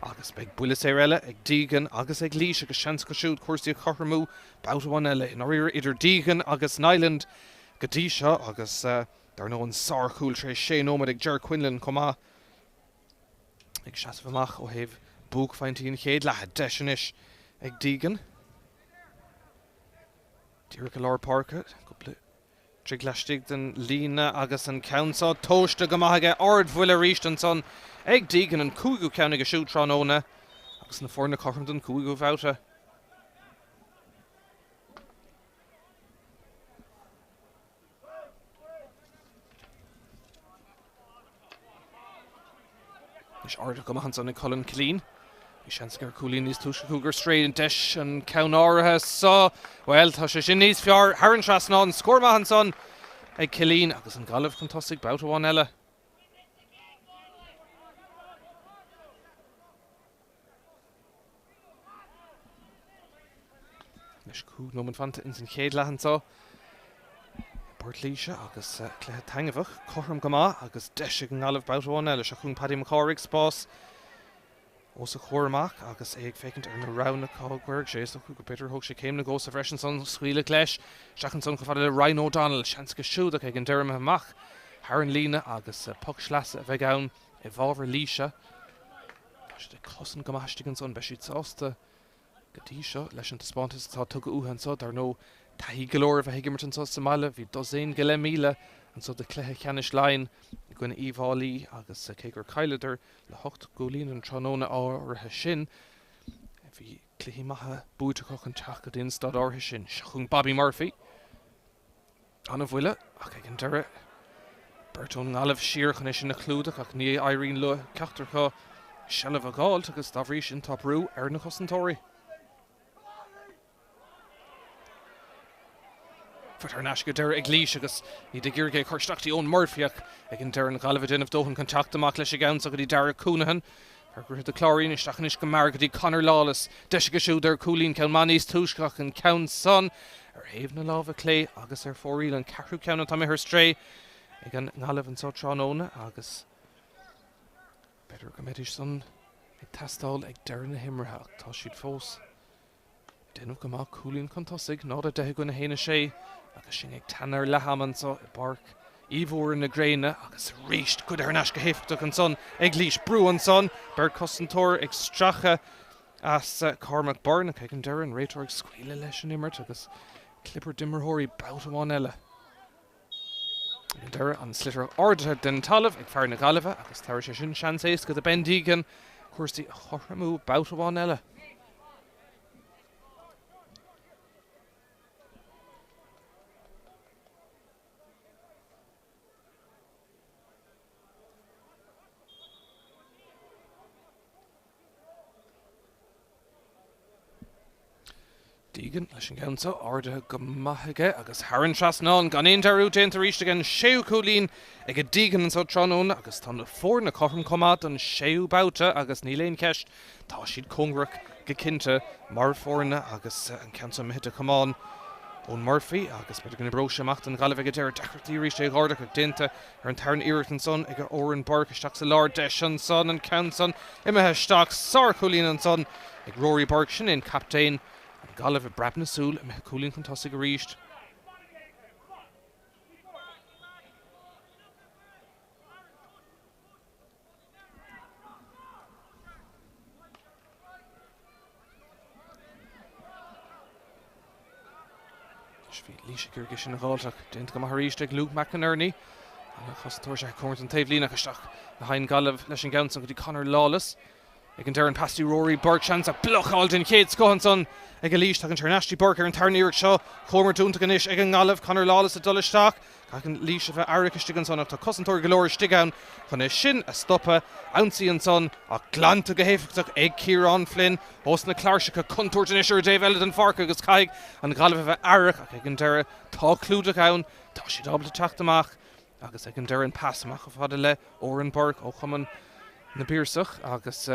Agus beidh buille saor eile ag Deegan agus ag Laois agus seans acu siúd cúrsaí a chothromú babhta amháin eile i ndáiríre idir Deegan agus Niland go dtí seo agus dar ndóigh an sárchúl tar éis sé nóiméad ag Ger Quinlan chomh maith ag seasamh amach ó thaobh buaicphointí an chéad leatha. Deis anois ag Deegan. Díreach i lár páirce, cúpla Troigh laistigh den líne agus an ceann seo tomhaiste go maith aige. Ardbhuille arís ansan ag Deegan, an cúigiú ceann aige siúd tráthnóna agus na foirne cothrom don chúigiú bhabhta. Anois ardaithe go maith ansan ag Colin Killeen. Bhí seans aige ar chúilín níos túisce acu gur strae an deis an ceann áirithe so. Bhuel, tá sé sin níos fearr thar an trasnán. Scór maith ansan ag Killeen agus an Ghaillimh chun tosaigh babhta amháin eile. Anois 5 nóiméad fanta ins an chéad leath anseo i bPort Laoise agus cluiche taitneamhach, cothrom go maith agus deis ag an nGaillimh babhta amháin eile. Seo chugainn Paddy Mac Cárthaigh, spás os a chomhair amach agus é ag féachaint ar na roghanna cá gcuirfeadh sé. Is dócha go b'fhéidir thóg sé céim nó dhó sa bhreis ansan, scaoileadh leis isteach ansan chomh fada le Ryan O'Donnell. Seans aige siúd ach ag an deireadh imithe amach thar an líne agus poc sleasa a bheidh ann i bhfabhar Laoise. Tá siad ag cosaint go maith istigh ansan. Beidh siad sásta go dtí seo leis an taispeántas atá tugtha uathu anseo. Dar ndóigh, taithí go leor a bheith ag imirt anseo sa mbaile. Bhí dosaen go leith míle anseo do chluiche ceannais Laighean i gcoinne Uíbh Fhailí agus cé gur chailleadar le hocht gcúilín an tráthnóna áirithe sin, bhí cluichí maithe buaite acu chun teacht go dtí an staid áirithe sin. Seo chugainn Bobby Murphy. An-bhuille, ach ag an deireadh, beirt ón nGaillimh siar chun é sin a chlúdach ach ní éiríonn leo ceachtar acu seilbh a dh'fháilt agus dá bhrí sin tá brú ar na cosantóirí. Faighte thar n-ais ag an deireadh ag Laois agus iad ag iarraidh é a chur isteach dtí Eoin Murphy ach ag an deireadh an Ghaillimh ag déanamh dóthain chun teacht amach leis an gceann seo go dtí Darragh Counihan. Fear Dhroichead an Chláirín isteach anois go mear go dtí Conor Lawless. Deis aige siúd ar chúilín, ceann maith níos túisce ach an ceann san ar thaobh na láimhe clé agus ar fóraoil an ceathrú ceann atá imithe ar strae ag an nGaillimh anseo tráthnóna agus b'fhéidir go mbeidís san ag teastáil ag deireadh na himeartha ach tá siad fós Déanamh go maith, cúilín chun tosaigh, 0, 10 i gcoinne 1, 6, agus sinn ag teannadh ar leath ama anseo i bPáirc Uí Mhórdha na Gréine agus arís goidte thar n-ais go héifeachtach ansan ag Laois. Brú ansan, beirt chosantóir ag stracadh as Cormac Byrne ach ag an deireadh an réiteoir ag scaoileadh leis an imirt agus cliobairt d'imreoirí babhta amháin eile. Ag an deireadh, an sliotar ardaithe den talamh ag fear na Gaillimhe agus tabharfaidh sé sin seans éasca do Ben Deegan cúrsaí a chothromú babhta amháin eile. Deegan leis an gceann seo, ardaithe go maith aige agus thar an trasnán gan aon dearúd déanta arís aige an séú cúilín ag Deegan anseo tráthnóna agus tá na foirne cothrom chomh maith don séú babhta agus níl aon cheist Tá siad cóngarach go cinnte mar foirne agus an ceann seo imithe de chamán Eoin Murphy agus b'fhéidir go n-oibreoidh sé amach don Ghaillimh ag an deireadh. Deacrachtaí arís é a dh'ardú ach déanta ar an tarna iarracht ansan ag Odhrán Burke isteach sa lár. Deis ansan, an ceann san imithe isteach. Sárchúilín ansan ag Rory Burke. Sin é an captaen. An Ghaillimh i bpreab na súl imithe cúilín chun tosaigh arís. Bhí Laois ag iarraidh sin a dh'fháilt ach déanta go maith arís ag Luke McInerney. An chosantóir sé cóngarach don taobhlíne ach isteach le haghaidh an Ghaillimh leis an gceann san go dtí Conor Lawless. Ag an deireadh an pas dtí Rory Burke, seans ach blocáil den chéad scoth ansan ag Laois. Tagann sé thar n-ais dtí Burke ar an tarna iarracht seo. Comhimirt iontach anois ag an nGaillimh. Conor Lawless ag dul isteach. Caithfidh Laois a bheith aireach istigh ansan ach tá cosantóirí go leor istigh ann chun é sin a stopadh. Ionsaí ansan ach glanta go héifeachtach ag Ciarán Flynn ós na cláirseacha. Contúirt anois ar an dtaobh eile den pháirc agus caithfidh an Ghaillimh a bheith aireach ach ag an deireadh tá clúdach ann. Tá siad ábalta teacht amach. Agus ag an deireadh an pas amach chomh fada le Odhrán Burke ó Chumann na bPiarsach agus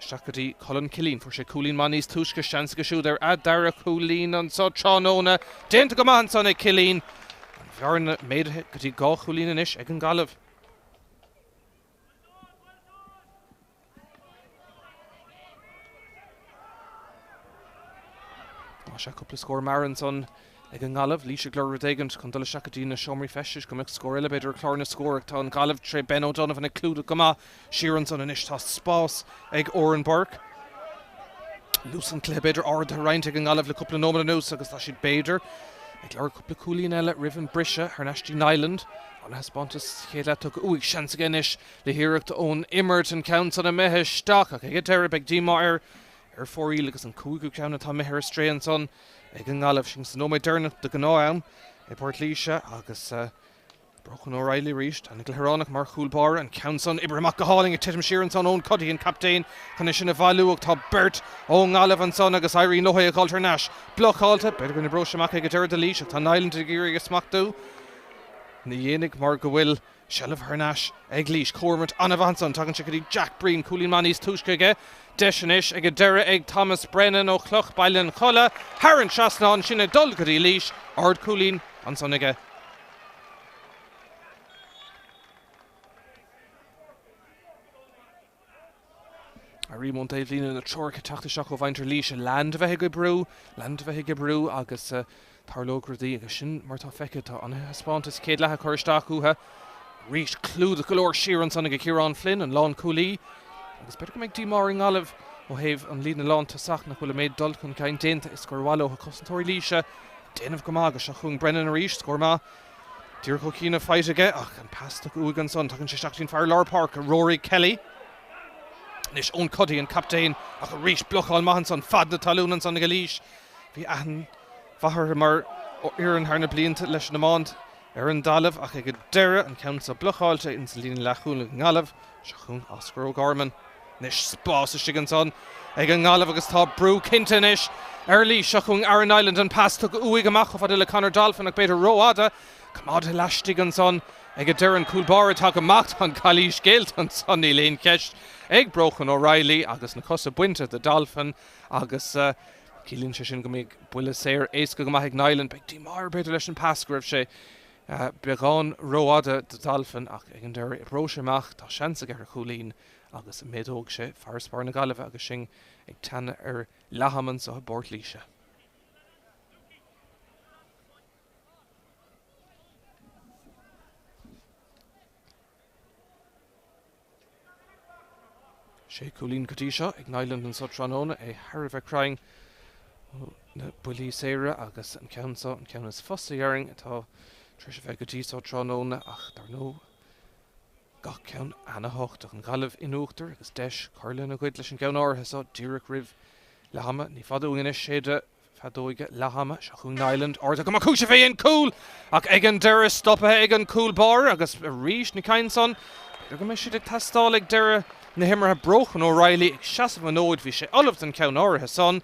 isteach go dtí Colin Killeen. Fuair sé cúilín maith níos túisce, seans aige siúd ar a dara cúilín anso tráthnóna. Déanta go maith ansan ag Killeen. An bhearna méadaithe go dtí 2 chúilín anois ag an Gaillimh. Sea, cúpla scór mear ansan ag an nGaillimh. Laois ag lorg rud éigin chun dul isteach go dtí na seomraí feistis go mbeadh scór eile b'fhéidir ar chlár na scór ach tá an Ghaillimh tré Ben O'Donovan ag clúdach go maith siar ansan anois. Tá spás ag Odhrán Burke. Luas an chluiche b'fhéidir ardaithe roinnt ag an nGaillimh le cúpla nóiméad anuas agus tá siad b'fhéidir ag lorg cúpla cúilín eile roimh an briseadh thar n-ais dtí Niland. An-thaispeántas sa chéad leath tugtha uaidh. Seans aige anois le hiarracht ón imirt an ceann san imithe isteach ach ag an deireadh beidh díomá air ar fóraoil agus an cúigiú ceann atá imithe ar strae ansan ag an nGaillimh. Sin sa nóiméad deireanach de ghnáth-am i bPort Laoise agus Brochan O'Reilly arís. Tá an Gleathránach mar chúl báire, an ceann san oibrithe amach go hálainn ag titim siar ansan Eoin Cuddihy an captaen chun é sin a bhailiú ach tá beirt ón nGaillimh ansan agus éiríonn leo é a dhul thar n-ais. Blocáilte, b'fhéidir go n-oibreoidh sé amach ag an deireadh do Laois ach tá Niland ag iarraidh a smachtú. Ní dhéanfaidh mar go bhfuil seilbh thar n-ais ag Laois. Comhimirt an-mhaith ansan. Tagann sé go dtí Jack Breen. Cúilín maith níos túisce aige. Deis anois ag an deireadh ag Thomas Brennan ó Chloch Baile an Cholla. Thar an trasnán sin ag dul go dtí Laois. Ardchúilín ansan aige. Arís ón taobhlíne na treoracha ag teacht isteach ó mhuintir Laoise. Lean de bheith ag oibriú, lean de bheith ag oibriú agus tarlóidh rudaí agus sin mar atá feicthe. Tá an-thaispeántas chéad leatha curtha isteach uathu. Arís clúdach go leor siar ansan ag Ciarán Flynn, an lánchúlaí. Agus b'fhéidir go mbeidh díomá ar an nGaillimh ó thaobh an líne lántosach nach bhfuil an méid dul chun cinn déanta is gur mhaith leo. Cosantóirí Laoise ag déanamh go maith agus seo chugainn Brennan arís, scór maith. Díreach ó chian faighte aige ach an pas tugtha uaidh ansan. Tagann sé isteach dtí'n fear lár páirce, Rory Kelly. Anois Eoin Cuddihy, an captaen, ach arís blocáil maith ansan, fad na talún ansan ag Laois. Bhí aithne mhaith orthu mar fhoireann thar na blianta leis an iomáint ar an dtalamh ach ag an deireadh, an ceann seo blocáilte ins an líne leathchúil ag an nGaillimh. Seo chugainn Oscar O'Gorman. Anois spás istigh ansan ag an nGaillimh agus tá brú cinnte anois ar Laois. Seo chugainn Aaron Niland, an pas tugtha uaidh amach chomh fada le Conor Dolphin ach b'fhéidir rófhada. Coimeádta laistigh ansan ag an deireadh an cúl báire atá go maith. Tá an calaois géillte ansan, níl aon cheist ag Brochan O'Reilly agus na cosa bainte de Dolphin agus ciallaíonn sé sin go mbeidh buille saor éasca go maith ag Niland. Beidh díomá air b'fhéidir leis an pas go raibh sé beagán rófhada do Dolphin ach ag an deireadh oibreoidh sé amach, tá seans aige ar chúilín agus méadóidh sé farasbarr na Gaillimhe agus sinn ag teannadh ar leath ama anseo i bPort Laoise. Sé chúilín go dtí seo ag Niland anso tráthnóna, é thar a bheith cruinn ó na buillí saora agus an ceann seo an ceann is fusa déarfainn atá tar éis a bheith go dtí seo tráthnóna ach dar ndóigh gach ceann ana-thábhachtach. An Ghaillimh in uachtar agus deis cur lena gcuid leis an gceann áirithe seo díreach roimh leath ama. Ní fada uainn anois séideadh Feadóige leath ama, seo chugainn Niland, ardaithe go maith cúiseamh é an cúl ach ag an deireadh stoptha ag an cúl báire agus arís na cinn san, b'fhéidir go mbeidh siad ag teastáil ag deireadh na himeartha. Brochan O'Reilly ag seasamh an fhóid, bhí sé ullamh don cheann áirithe san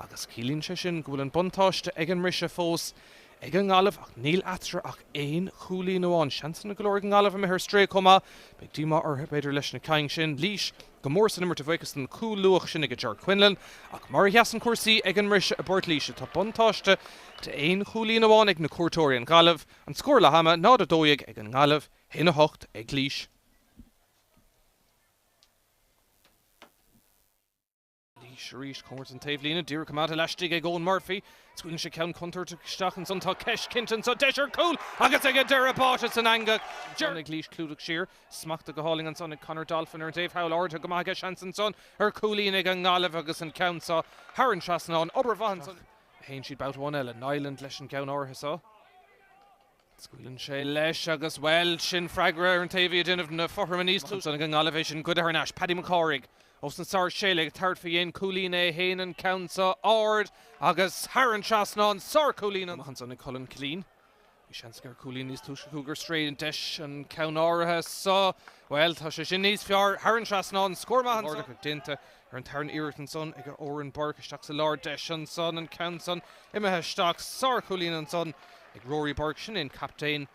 agus ciallaíonn sé sin go bhfuil an buntáiste ag an mbriseadh fós ag an nGaillimh ach níl eatarthu ach aon chúilín amháin. Seansanna go leor ag an nGaillimh imithe ar strae chomh maith. Beidh díomá orthu b'fhéidir leis na cinn sin. Laois go mór san imirt a bhuíochas don chúl luath sin ag Ger Quinlan ach mar a sheasann cúrsaí ag an mbriseadh i bPort Laoise tá buntáiste de aon chúilín amháin ag na cuairteoirí, an Ghaillimh. An scór leath ama, 0-12 ag an nGaillimh, 1-8 ag Laois. Laois arís, cóngarach don taobhlíne, díreach coimeádta laistigh ag Eoin Murphy. Scaoileann sé ceann contúirteach isteach ansan. Tá ceist cinnte anso, deis ar chúl agus ag an deireadh báite san eangach. Ag Laois clúdach siar, smachtaithe go hálainn ansan ag Conor Dolphin ar an dtaobh thall, ardaithe go maith aige, seans ansan ar chúilín ag an nGaillimh agus an ceann seo thar an trasnán. Obair mhaith ansan. Théann siad babhta amháin eile, Niland leis an gceann áirithe seo. Scaoileann sé leis agus, bhuel, sin freagra ar an té a bhí ag déanamh na fothraime níos túisce ag an nGaillimh, é sin goidte thar n-ais. Paddy Mac Cárthaigh ós na Sáirséalaigh ag tabhairt faoi dhéin cúilín é féin, an ceann seo ard agus thar an trasnán, sárchúilín amach ansan ag Colin Killeen. Bhí seans aige ar chúilín níos túisce chuaigh ar strae, an deis an ceann áirithe seo, bhuel, tá sé sin níos fearr, thar an trasnán, scór maith ansan. Déanta ar an tarna iarracht ansan ag Odhrán Burke isteach sa lár, deis ansan, an ceann san imithe isteach, sárchúilín ansan. Ag Rory Burke, sin é an captaen.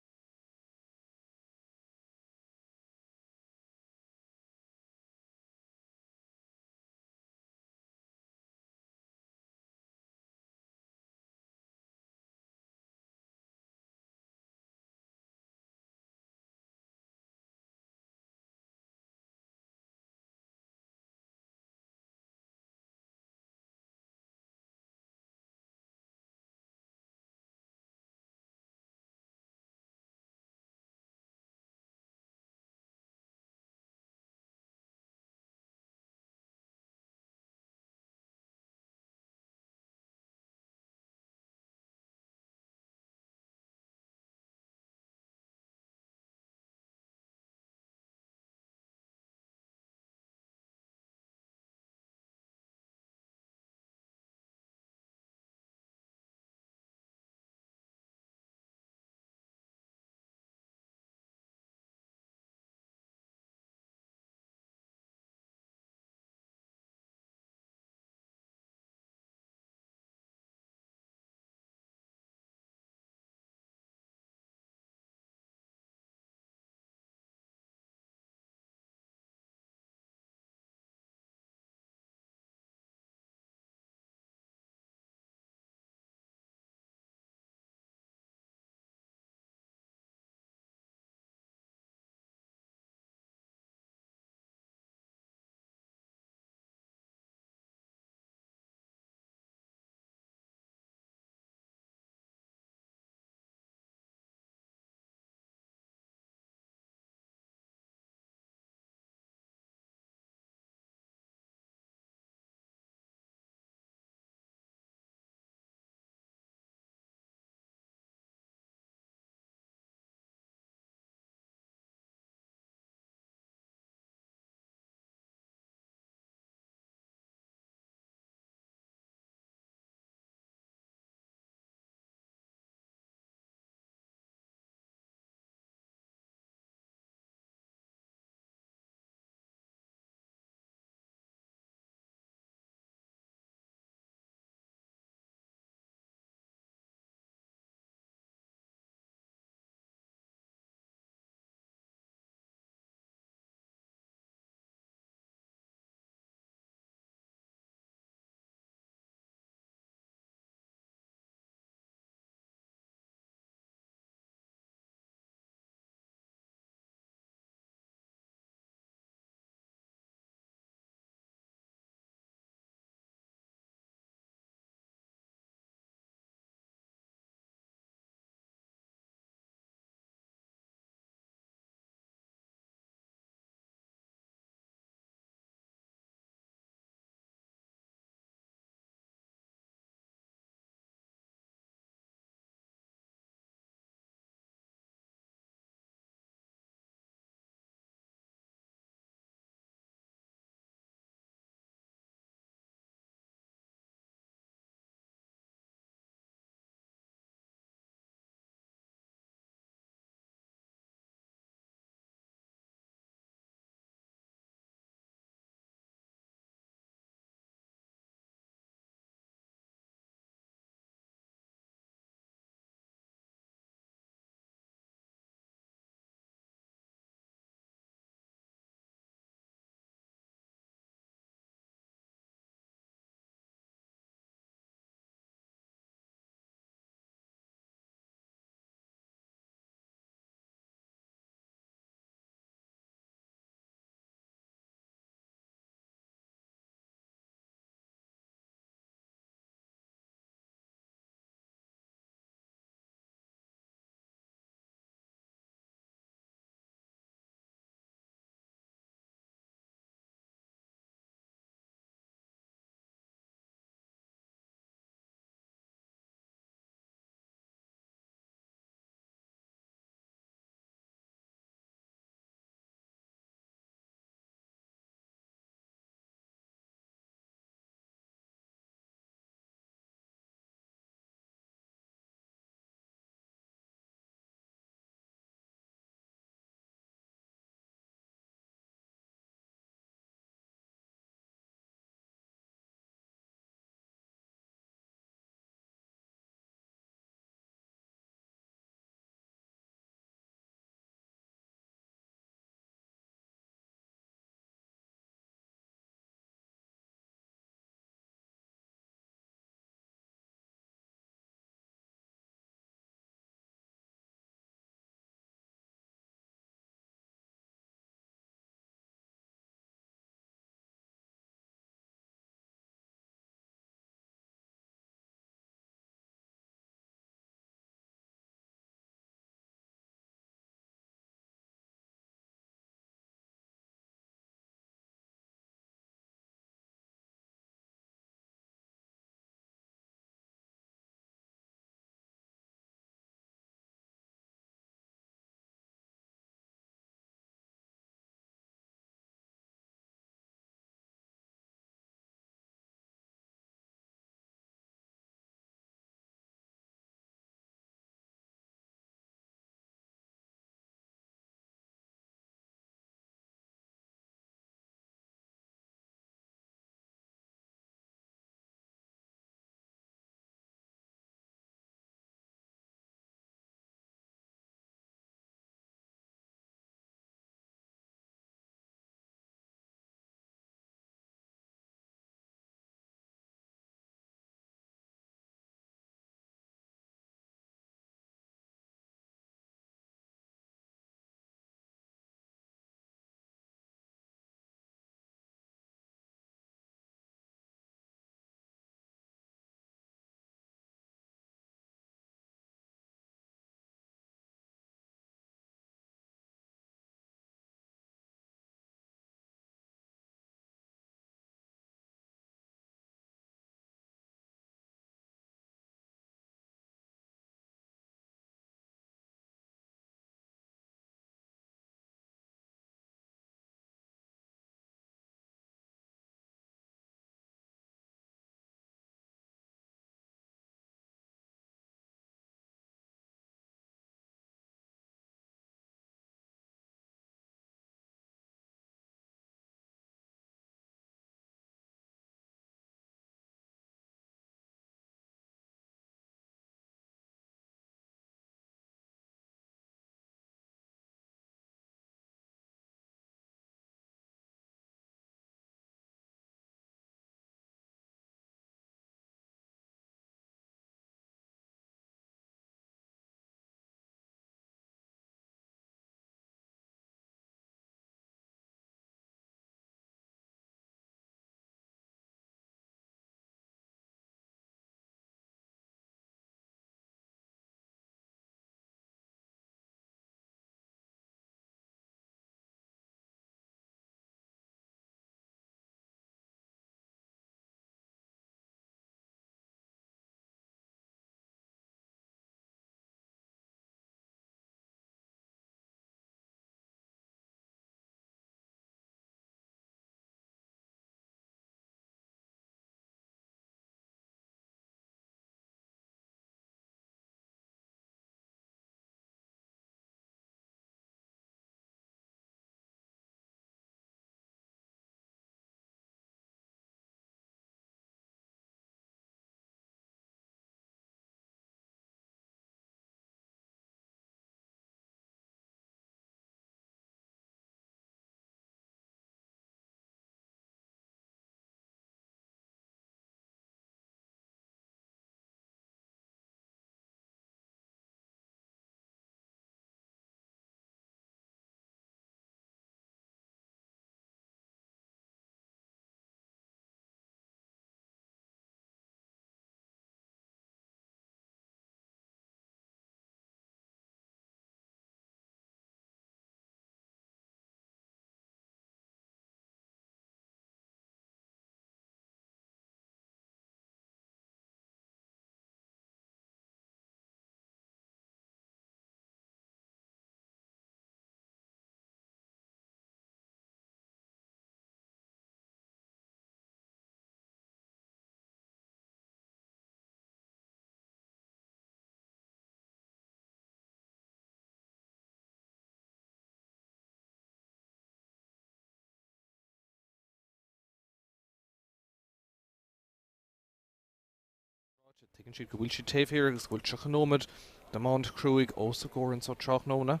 Tuigeann siad go bhfuil siad taobh thiar agus go bhfuil 30 nóiméad d'iomáint chruaidh os a gcomhair anso tráthnóna.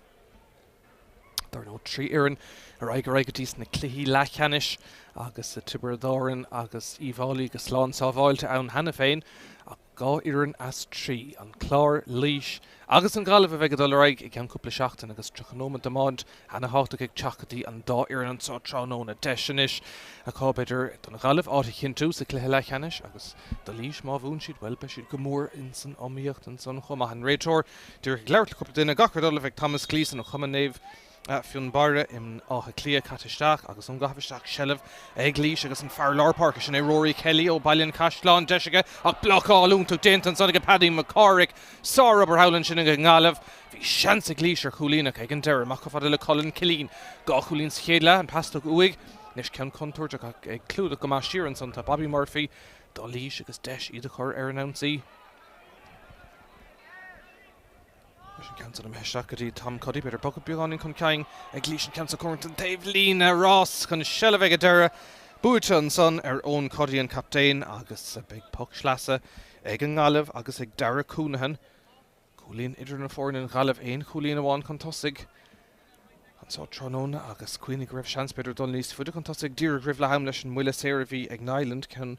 Dar ndóigh, 3 fhoireann ar aghaidh ar aghaidh go dtí sna cluichí leathcheannais agus Tiobraid Árann agus Uíbh Fhailí go slán sábháilte ann cheana féin ach 2 fhoireann as 3, an Clár, Laois agus an Ghaillimh a bheidh ag dul ar aghaidh i gceann cúpla seachtain agus 30 nóiméad d'iomáint ana-thábhachtach ag teacht go dtí an dá fhoireann anso tráthnóna. Deis anois acu b'fhéidir don Ghaillimh áit a chinntiú sa chluiche leathcheannais agus do Laois má bhuann siad, bhuel beidh siad go mór ins an iomaíocht ansan chomh maith. An réiteoir díreach ag labhairt le cúpla duine, gach rud ullamh ag Thomas Gleeson ó Chumann Naomh Fionnbarra in Áth Cliath caite isteach agus ón gcaitheamh isteach seilbh ag Laois agus an fear lár páirce sin é Rory Kelly ó Baile an Chaisleáin deis aige ach blocáil iontach déanta ansan ag Paddy McCorrick. Sárobair thall ansin ag an nGaillimh. Bhí seans ag Laois ar chúilín ach ag an deireadh amach chomh fada le Colin Killeen. 2 chúilín sa chéad leath, an pas tugtha uaidh. Anois ceann contúirteach ach ag clúdach go maith siar ansan tá Bobby Murphy do Laois agus deis iad a chur ar an ionsaí. Leis an gceann san imithe isteach go dtí Tom Cuddy, b'fhéidir bogadh beagáinín chun cinn ag Laois an ceann seo cóngarach don taobh líne. Rás chun seilbh ag an deireadh. Buaite ansan ar Eoin Cuddy an captaen agus beidh poc sleasa ag an nGaillimh agus ag Darragh Counihan. Cúilín idir na foirne an Ghaillimh, aon chúilín amháin chun tosaigh anso tráthnóna agus cuimhnigh go raibh seans b'fhéidir dul níos faide chun tosaigh díreach roimh leath am leis an mbuille saor a bhí ag Niland, ceann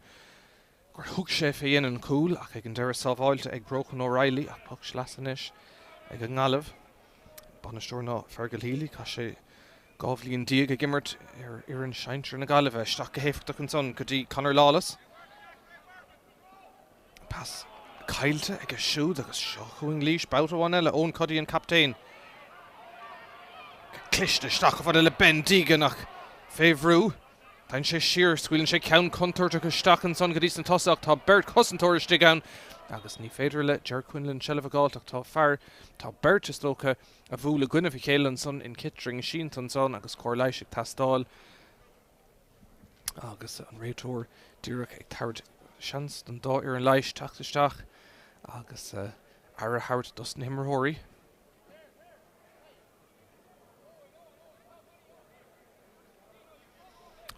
gur thug sé fé dhéin an chúil ach ag an deireadh sábháilte ag Brochan O'Reilly ach poc sleasa anois ag an nGaillimh. Bainisteoir ná Fergal Healy, chaith sé 12 bhliain ag imirt ar fhoireann sinsir na Gaillimhe. Isteach go héifeachtach ansan go dtí Conor Lawless. Pas caillte aige siúd agus seo chugainn Laois babhta amháin eile. Eoin Cuddy an captaen. Go cliste isteach chomh fada le Ben Deegan ach fé bhrú. Téann sé siar, scaoileann sé ceann contúirteach isteach ansan go dtí sna tosaithe ach tá beirt chosantóir istigh ann agus ní féidir le Ger Quinlan seilbh a fháilt ach tá fear, tá beirt is dócha, a bhuail i gcoinnibh a chéile ansan in Kitring sínte ansan agus cóir leighis ag teastáil agus an réiteoir díreach ag tabhairt seans don dá fhoireann leighis teacht isteach agus aire a thabhairt dos na himreoirí.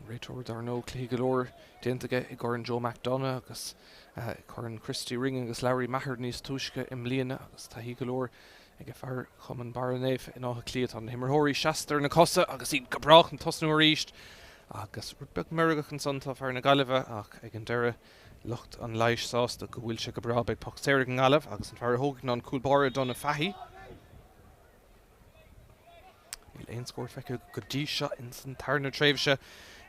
Réiteoir dar ndóigh, cluichí go leor déanta aige i gCorn Joe McDonagh agus i gCorn Christy Ring agus Lory Meagher níos túisce i mbliana agus taithí go leor ag fear Chumann Barra Naofa in Áth Cliath. Tá na himreoirí seasta ar na cosa agus iad go breá chun tosnú arís agus rud beag meirgeach ansan tá fear na Gaillimhe ach ag an deireadh lucht an leighis sásta go bhfuil sé go breá. Beidh poc saor ag an nGaillimh agus an fear a thógfaidh ná an cúl báire Donagh Fahy. Níl aon scór feicthe go dtí seo ins an tarna tréimhse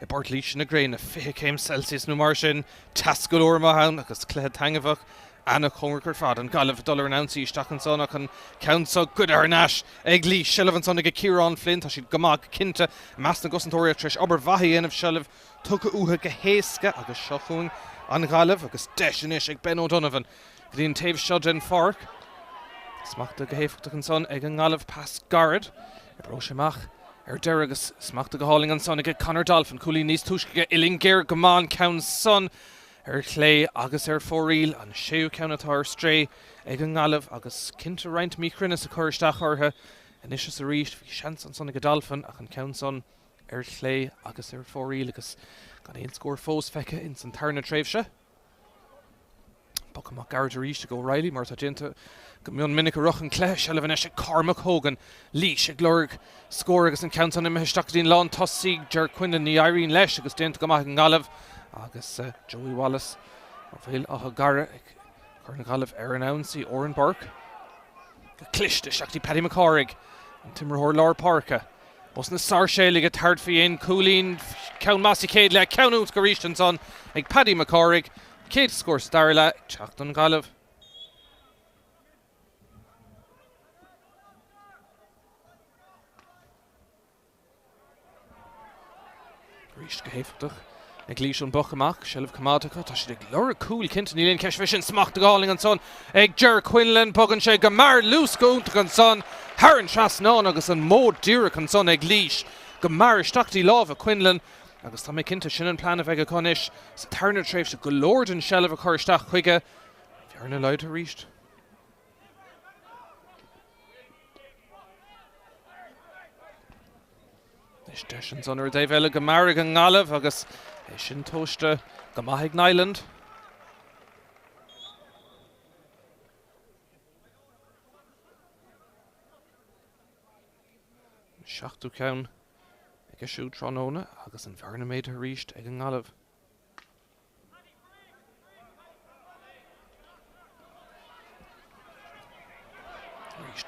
i bPort Laoise na gréine, 20 céim Celsius nó mar sin, teas go leor amuigh ann agus cluiche taitneamhach ana-chóngarach ar fad. An Ghaillimh ag dul ar an ionsaí isteach ansan ach an ceann seo goidte thar n-ais ag Laois. Seilbh ansan ag Ciarán Flynn, tá siad go maith go cinnte i measc na gcosantóirí ach tar éis obair mhaith a dhéanamh seilbh tugtha uathu go héasca agus seo chugainn an Ghaillimh agus deis anois ag Ben O'Donovan Go dtí an taobh seo den pháirc. Smachtaithe go héifeachtach ansan ag an nGaillimh. Pas gairid. Oibreoidh sé amach ar deireadh agus smachtaithe go hálainn ansan ag Conor Dolphin. Cúilín níos túisce aige. Uillinn géar go maith an ceann san ar chlé agus ar fóraoil. An séú ceann atá ar strae ag an nGaillimh agus cinnte roinnt míchruinneas ag cur isteach orthu anois is arís. Bhí seans ansan ag Dolphin ach an ceann san ar chlé agus ar fóraoil agus gan aon scór fós feicthe ins an tarna tréimhse. Poc amach gairid arís ag O'Reilly mar atá déanta go mion minic i rith an chluiche. Seilbh anois ag Cormac Hogan. Laois ag lorg scór agus an ceann san imithe isteach go dtí an lán tosaigh. Ger Quinlan ní éiríonn leis agus déanta go maith ag an nGaillimh agus Joey Wallace ó Bhéal Átha Garaidh ag cur an Ghaillimh ar an ionsaí. Odhrán Burke go cliste isteach go dtí Paddy McCarraig, an t-imreoir lár páirce. Ós na Sáirséalaigh ag tabhairt faoi aon chúilín, ceann maith sa chéad leath, ceann iontach arís ansan ag Paddy McCarraig. Céad scór sa dara leath ag teacht don Ghaillimh. Arís go héifeachtach ag Laois an bpoc amach, seilbh coimeádta acu, tá siad ag lorg cúil cinnte, níl aon cheist fé sin, smacht go hálainn ansan ag Ger Quinlan, bogann sé go mear luas go iontach ansan thar an trasnán agus an modh díreach ansan ag Laois go mear isteach dtí lámha Quinlan agus tá mé cinnte sin an plean a bheidh acu anois sa tarna tréimhse, go leor den seilbh a chur isteach chuige. Bhearna laghdaithe arís. Anois deis ansan ar an dtaobh eile go mear ag an nGaillimh agus é sin tomhaiste go maith ag Niland. An seachtú ceann aige siúd tráthnóna agus an bhearna méadaithe arís ag an nGaillimh. Arís,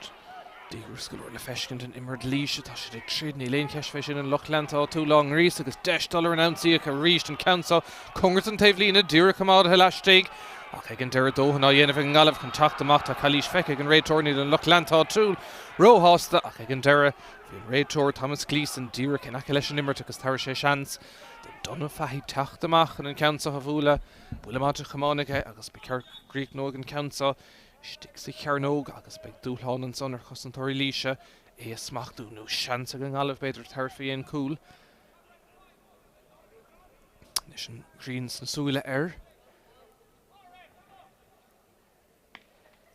díograis go leor le feiscint in imirt Laoise. Tá siad ag troid, níl aon cheist fé sin, an lucht leanta áitiúil á ngríosadh agus deis dul ar an ionsaí acu arís. An ceann seo cóngarach don taobhlíne, díreach coimeádaithe laistigh ach ag an deireadh dóthain á dhéanamh ag an nGaillimh chun teacht amach. Tá calaois feicthe ag an réiteoir, níl an lucht leanta áitiúil róshásta ach ag an deireadh bhí an réiteoir Thomas Gleeson díreach in aice leis an imirt agus tabharfaidh sé seans do Donagh Fahy teacht amach chun an ceann seo a bhualadh. Buille maith de chamán aige agus ba cheart go gcríochnóidh an ceann seo istigh sa chearnóg agus beidh dúshlán ansan ar chosantóirí Laoise é a smachtú, nó seans ag an nGaillimh b'fhéidir tabhairt faoi aon chúl. Anois an ghrian sna súile air.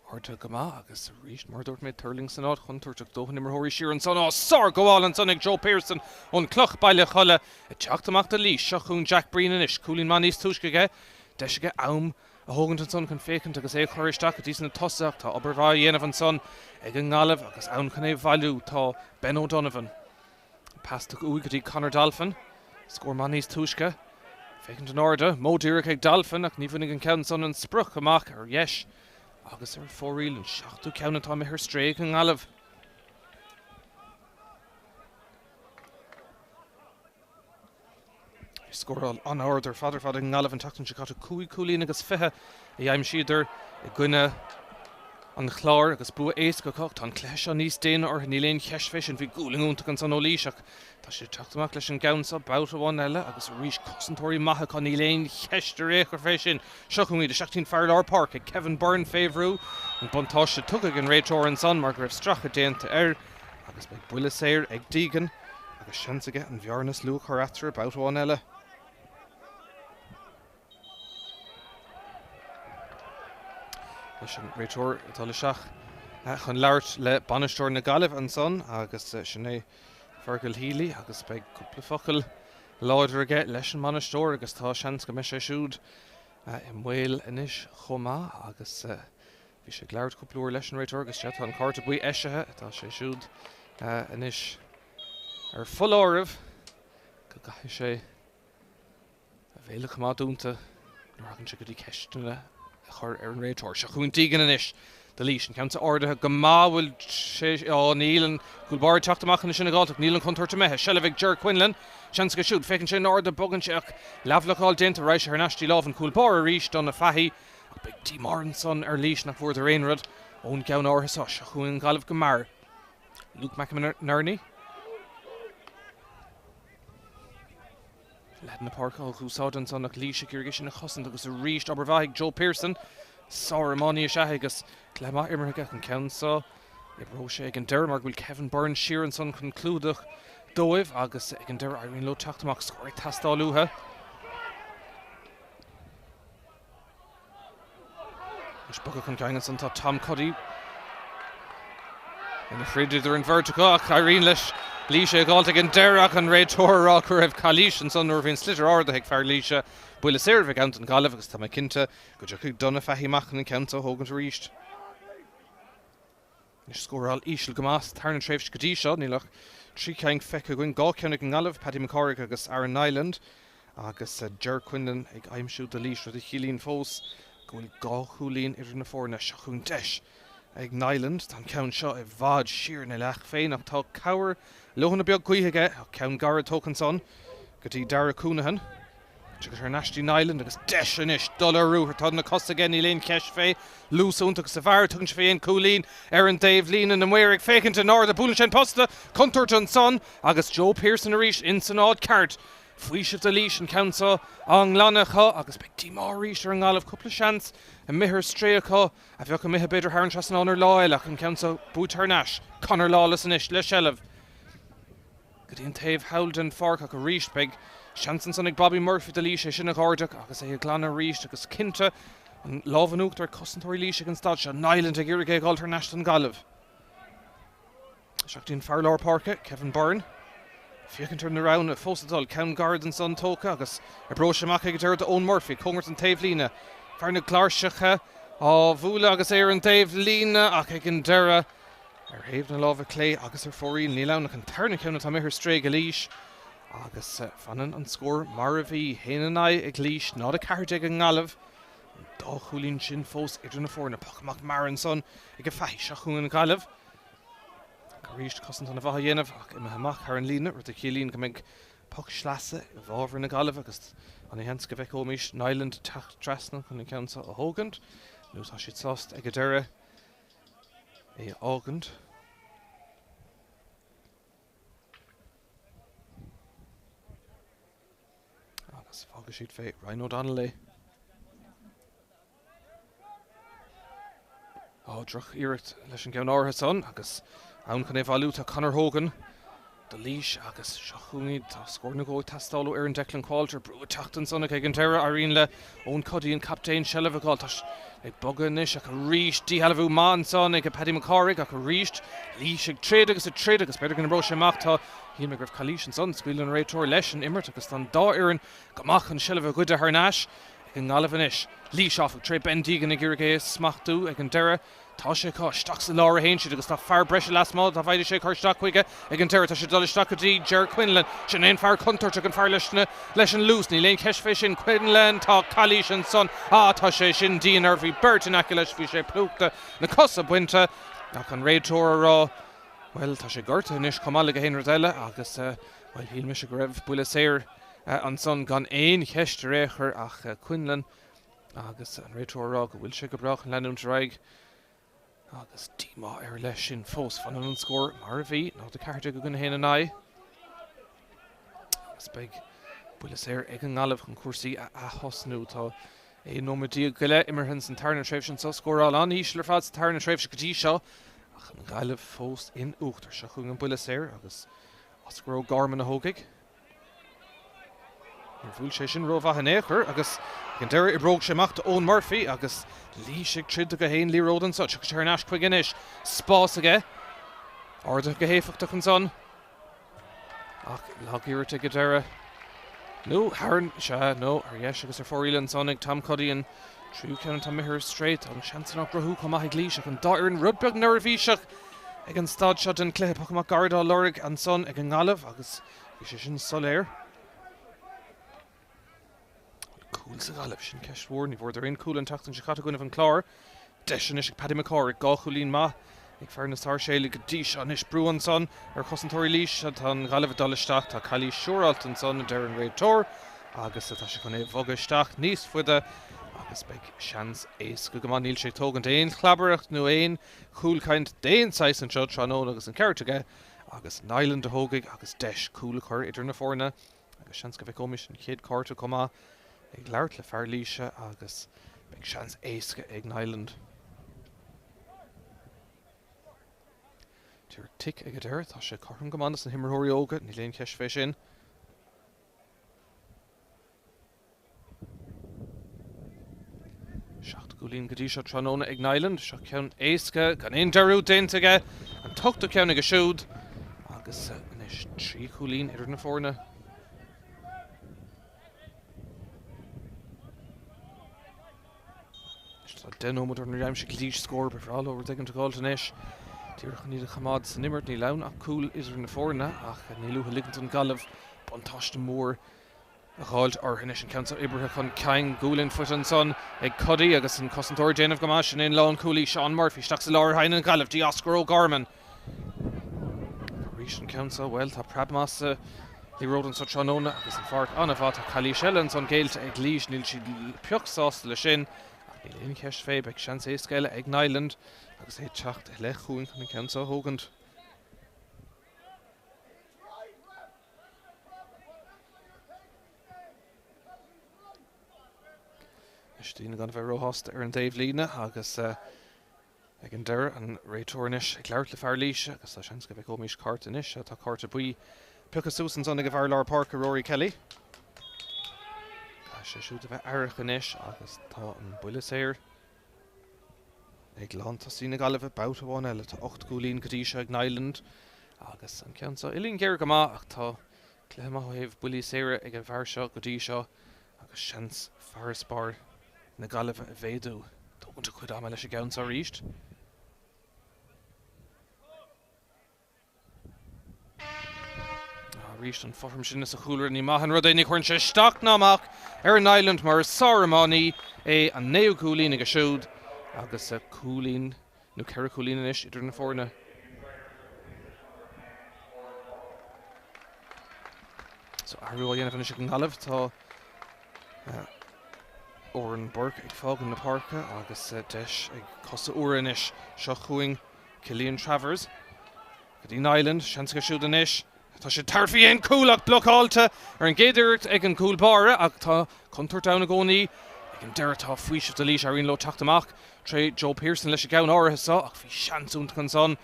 Ardaithe go maith agus arís, mar a dúirt mé, tuirlingt san áit chontúirteach, dóthain imreoirí siar ansan. Á, sárghabháil ansan ag Joe Pearson ón Cloch, Baile Cholla, ag teacht amach do Laois. Seo chugainn Jack Breen anois. Cúilín maith níos túisce aige. Deis aige am a thógaint ansan chun féachaint agus é a chur isteach go dtí sna tosaithe ach tá obair mhaith á dhéanamh ansan ag an nGaillimh agus ann chun é a bhailiú tá Ben O'Donovan. Pas tugtha uaidh go dtí Conor Dolphin. Scór maith níos túisce. Féachaint in airde. Modh díreach ag Dolphin ach ní bhainfidh an ceann san an sprioc amach ar dheis agus ar fóraoil. An seachtú ceann atá imithe ar strae ag an nGaillimh. Scóráil an-ard ar fad ar fad ag an nGaillimh an tseachtain seo caite, 5 cúilín agus 20 a d'aimsíodar i gcoinne an Chláir agus bua éasca acu. Tá an cluiche seo níos déine orthu, níl aon cheist fé sin. Bhí gualainn iontach ansan ó Laois ach tá siad ag teacht amach leis an gceann seo babhta amháin eile agus arís cosantóirí maithe acu, níl aon cheist ar aon chor fé sin. Seo chugainn iad isteach dtí'n fear lár páirce, Kevin Byrne fé bhrú. An buntáiste tugtha ag an réiteoir ansan mar go raibh stracadh déanta air agus beidh buille saor ag Deegan. Agus seans aige an bhearna is lú a chur eatarthu babhta amháin eile. Leis an réiteoir ag dul isteach chun labhairt le bainisteoir na Gaillimhe ansan agus sin é Fergal Healy agus beidh cúpla focal láidir aige leis an mbainisteoir agus tá seans go mbeidh sé siúd i mbaol anois chomh maith agus Bhí sé ag labhairt cúpla uair leis an réiteoir agus sea, tá an cárta buí eisithe, tá sé siúd anois ar foláireamh go gcaithfidh sé a bhéal a choimeád dúnta nuair a thagann sé go dtí ceisteanna a chur ar an réiteoir. Seo chugainn Deegan anois do Laois, an ceann seo ardaithe go maith, bhfuil sé, á níl, an cúl báire ag teacht amach ansin ag Alltacht, níl an chontúirt imithe, seilbh ag Ger Quinlan, seans aige siúd, féachann sé in airde, bogann sé ach leathbhlocáil déanta, raghaidh sé thar n-ais dtí lámh an chúl báire arís, Donagh Fahy. Ach beidh díomá ansan ar Laois nach bhfuaireadar aon rud ón gceann áirithe seo. Seo chugainn an Ghaillimh go mear. Luke McInerney. Leithead na páirce á úsáid ansan ach Laois ag iarraidh é sin a chosaint agus arís obair mhaith ag Joe Pearson. Sár-iománaí is ea é agus cluiche maith imeartha aige an ceann seo. Oibreoidh sé ag an deireadh mar go bhfuil Kevin Byrne siar ansan chun clúdach dóibh agus ag an deireadh éiríonn leo teacht amach. Scór ag teastáil uathu. Anois bogtha chun cinn ansan tá Tom Cuddy ina throid idir an bheirt acu ach éiríonn leis Laois é a dh'fháilt ag an deireadh ach an réiteoir a rá go raibh calaois ansan nuair a bhí an sliotar ardaithe ag fear Laoise. Buille saor a bheidh ann don Ghaillimh agus tá mé cinnte go dtiocfaidh Donagh Fahy amach chun an ceann seo a thógaint arís. Anois scóráil íseal go maith sa tarna tréimhse go dtí seo. Níl ach 3 cheann feicthe againn, 2 cheann ag an nGaillimh, Paddy McCorrick agus Aaron Niland, agus Ger Quinlan ag aimsiú do Laois, rud a chiallaíonn fós go bhfuil 2 chúilín idir na foirne. Seo chugainn deis ag Niland. Tá an ceann seo i bhfad siar ina leath féin ach tá cabhair leoithne beag gaoithe aige. Ceann gairid tógtha ansan go dtí Darragh Counihan. Tugtha thar n-ais dtí Niland agus deis anois dul ar ruathar. Tá na cosa aige, níl aon cheist fé. Luas iontach sa bhfear. Tugann sé fé aon chúilín ar an dtaobh líne. Na maoir ag féachaint in airde. Buaileann sé an posta. Contúirt ansan agus Joe Pearson arís ins an áit ceart. Faoiseamh do Laois an ceann seo á nglanadh acu agus beidh díomá arís ar an nGaillimh. Cúpla seans imithe ar strae acu a bheadh imithe b'fhéidir thar an trasnán ar lá eile ach an ceann seo buaite thar n-ais. Conor Lawless anois le seilbh. go dtí an taobh thall den pháirc ach arís beidh seans ansan ag Bobby Murphy do Laois é sin a dh'airdeadh agus é a ghlanadh arís agus cinnte an lámh in uachtar ag cosantóirí Laoise ag an staid seo. Niland ag iarraidh é a dh'fháilt thar n-ais don Ghaillimh. Isteach dtí an fear lár páirce, Kevin Byrne. Féachaint ar na roghanna fós ag dul. Ceann gairid ansan tógtha agus oibreoidh sé amach ag an deireadh d'Eoin Murphy. Cóngarach don taobhlíne. Fear na gcláirseacha á bhualadh agus é ar an dtaobhlíne ach ag an deireadh. Ar thaobh na láimhe clé agus ar fóraoil, níl ann ach an tarna ceann atá imithe ar strae ag Laois agus fanann an scór mar a bhí, haon in aghaidh ag Laois, 0-14 ag an nGaillimh. An dá chúilín sin fós idir na foirne. Poc amach mear ansan ag Fahy. Seo chugainn an Ghaillimh. Ach arís cosaint ana mhaith á dhéanamh ach imithe amach thar an líne, rud a chiallaíonn go mbeidh poc sleasa i bhfabhar na Gaillimhe agus ana sheans go bhfeicfeoimis Niland teacht trasna chun an ceann seo a thógaint nó tá siad sásta ag an deireadh é a fhágaint. Agus fágfaidh siad fé Ryan O'Donnell é. Á, droch iarracht leis an gceann áirithe san agus ann chun é a bhailiú tá Conor Hogan do Laois agus seo chugainn iad. Tá scór nó dhó ag teastáil ó fhoireann Declan Qualter. Brú ag teacht ansan ach ag an deireadh éiríonn le Eoin Cuddy an captaen seilbh a fháil. Tá sé ag bogadh anois ach arís díshealbhú maith ansan ag Paddy McCarraig ach arís Laois ag troid agus ag troid agus b'fhéidir go n-oibreoidh sé amach. Tá shíl mé go raibh calaois ansan. Scaoileann an réiteoir leis an imirt agus tá an dá fhoireann go maith chun seilbh a ghoideadh thar n-ais ag an nGaillimh anois. Laois áfach tré Ben Deegan ag iarraidh é a smachtú ag an deireadh. Tá sé acu. Isteach sa lár a théann siad agus tá fear breise lasmuigh dá bhfaighidís é ag cur isteach chuige ag an deireadh. Tá sé ag dul isteach go dtí Ger Quinlan. Sin é an fear contúirteach, an fear leis na, leis an luas. Níl aon cheist fé sin. Quinlan, tá calaois ansan. Ah, tá sé sin dian air. Bhí beirt in aice leis. Bhí sé plúchta, na cosa bainte. Ach an réiteoir a rá, bhuel, tá sé gortaithe anois chomh maith le gach aon rud eile agus, bhuel, shíl mise go raibh buille saor ansan gan aon cheist ar aon chor ach Quinlan Agus an réiteoir a rá go bhfuil sé go breá chun leanúint ar aghaidh agus díomá air leis sin fós. Fanann an scór mar a bhí, 0-14 i gcoinne 1 in aghaidh. Agus beidh buille saor ag an nGaillimh chun cúrsaí a ath-thosnú. Tá 11 nóiméad go leith imeartha ins an tarna tréimhse anseo. Scóráil an-íseal ar fad sa tarna tréimhse go dtí seo ach an Ghaillimh fós in uachtar. Seo chugainn an buille saor agus Oscar O'Gorman a thógfaidh. Níor bhuail sé sin rómhaith in aon chor agus ag an deireadh oibreoidh sé amach d'Eoin Murphy agus Laois ag troid do gach aon liathróid anseo. Tiocfaidh sé thar n-ais chuige anois. Spás aige. Ardaithe go héifeachtach ansan. Ach lag-iarracht ag an deireadh. Nó thar an, sea, nó ar dheis agus ar fóraoil ansan ag Tom Cuddy an tríú ceann atá imithe ar strae. Tá an seans sin á gcruthú chomh maith ag Laois ach an dá fhoireann rud beag neirbhíseach ag an staid seo den chluiche. Poc amach gairid á lorg ansan ag an nGaillimh agus Bhí sé sin soiléir. Cúl sa Ghaillimh, sin ceist mhór. Ní bhfuaireadar aon chúl an tseachtain seo caite i gcoinnibh an Chláir. Deis anois ag Paddy McCorrick, 2 chúilín maith ag fear na Sáirséalaigh go dtí seo. Anois brú ansan ar chosantóirí Laois. Tá an Ghaillimh ag dul isteach. Tá calaois siúráilte ansan, a deir an réiteoir, agus tá sé chun é a bhogadh isteach níos faide agus beidh seans éasca go maith. Níl sé ag tógaint aon chlabaireacht nó aon chúlchaint d'aon saghas anseo tráthnóna agus an ceart aige. Agus Niland a thógfaidh agus deis cúl a chur idir na foirne agus seans go bhfeicfeoimis an chéad chárta chomh maith ag labhairt le fear Laoise agus beidh seans éasca ag Niland. Díreach tic ag an deireadh, tá sé cothrom go maith dos na himreoirí óga, níl aon cheist fé sin. 7 gcúilín go dtí seo tráthnóna ag Niland. Seo ceann éasca, gan aon dearúd déanta aige. An t-ochtú ceann aige siúd. Agus anois 3 chúilín idir na foirne. Anois tá 10 nóiméad orainn ar aimsigh Laois scór. Ba bhreá leo rud éigin a fháilt anois. Díreach chun iad a choimeád san imirt. Níl ann ach cúl idir na foirne ach níl uathu ligint don Ghaillimh buntáiste mór a dh'fháilt orthu anois. An ceann seo oibrithe chun cinn, gualainn faighte ansan ag Cuddy agus an cosantóir ag déanamh go maith. Sin é an lánchúlaí Seán Murphy isteach sa lár a théann an Ghaillimh dtí Oscar O'Gorman. Arís an ceann seo, bhuel, tá preab maith sa liathróid anso tráthnóna agus an pháirc an-mhaith. Tá calaois eile ansan géillte ag Laois, níl siad pioc sásta leis sin ach níl aon cheist fé, beidh seans éasca eile ag Niland agus é ag teacht i leith chugainn chun an ceann seo a thógaint. Anois daoine gan a bheith róshásta ar an dtaobhlíne agus ag an deireadh an réiteoir anois ag labhairt le fear Laoise agus tá seans go bhfeicfeoimis cárta anois. Tá cárta buí pioctha suas ansan ag an bhfear lár páirce Rory Kelly. Caithfidh sé siúd a bheith aireach anois agus tá an buille saor Ag lántosaí na Gaillimhe babhta amháin eile. Tá 8 gcúilín go dtí seo ag Niland agus an ceann seo uillinn ghéar go maith ach tá cluiche maith ó thaobh buillí saora ag an bhfear seo go dtí seo agus seans farasbarr na Gaillimhe a mhéadú. Tógaint a chuid ama leis an gceann seo arís. Arís an fothram sin sa chúlra, ní maith an rud é, ní chuireann sé isteach ná amach ar Niland mar is sár-iománaí é an naoú cúilín aige siúd agus cúilín nó 4 chúilín anois idir na foirne. So athrú á dhéanamh anois ag an nGaillimh, tá Odhrán Burke ag fágaint na páirce agus deis ag cosa úra anois. Seo chugainn Cillian Travers go dtí Niland, seans aige siúd anois. Tá sé ag tabhairt faoi an cúl ach blocáilte ar an gcéad iarracht ag an gcúl báire ach tá contúirt ann i gcónaí. Ag an deireadh tá faoiseamh do Laois, éiríonn leo teacht amach tré Joe Pearson leis an gceann áirithe seo ach bhí seans iontach ansan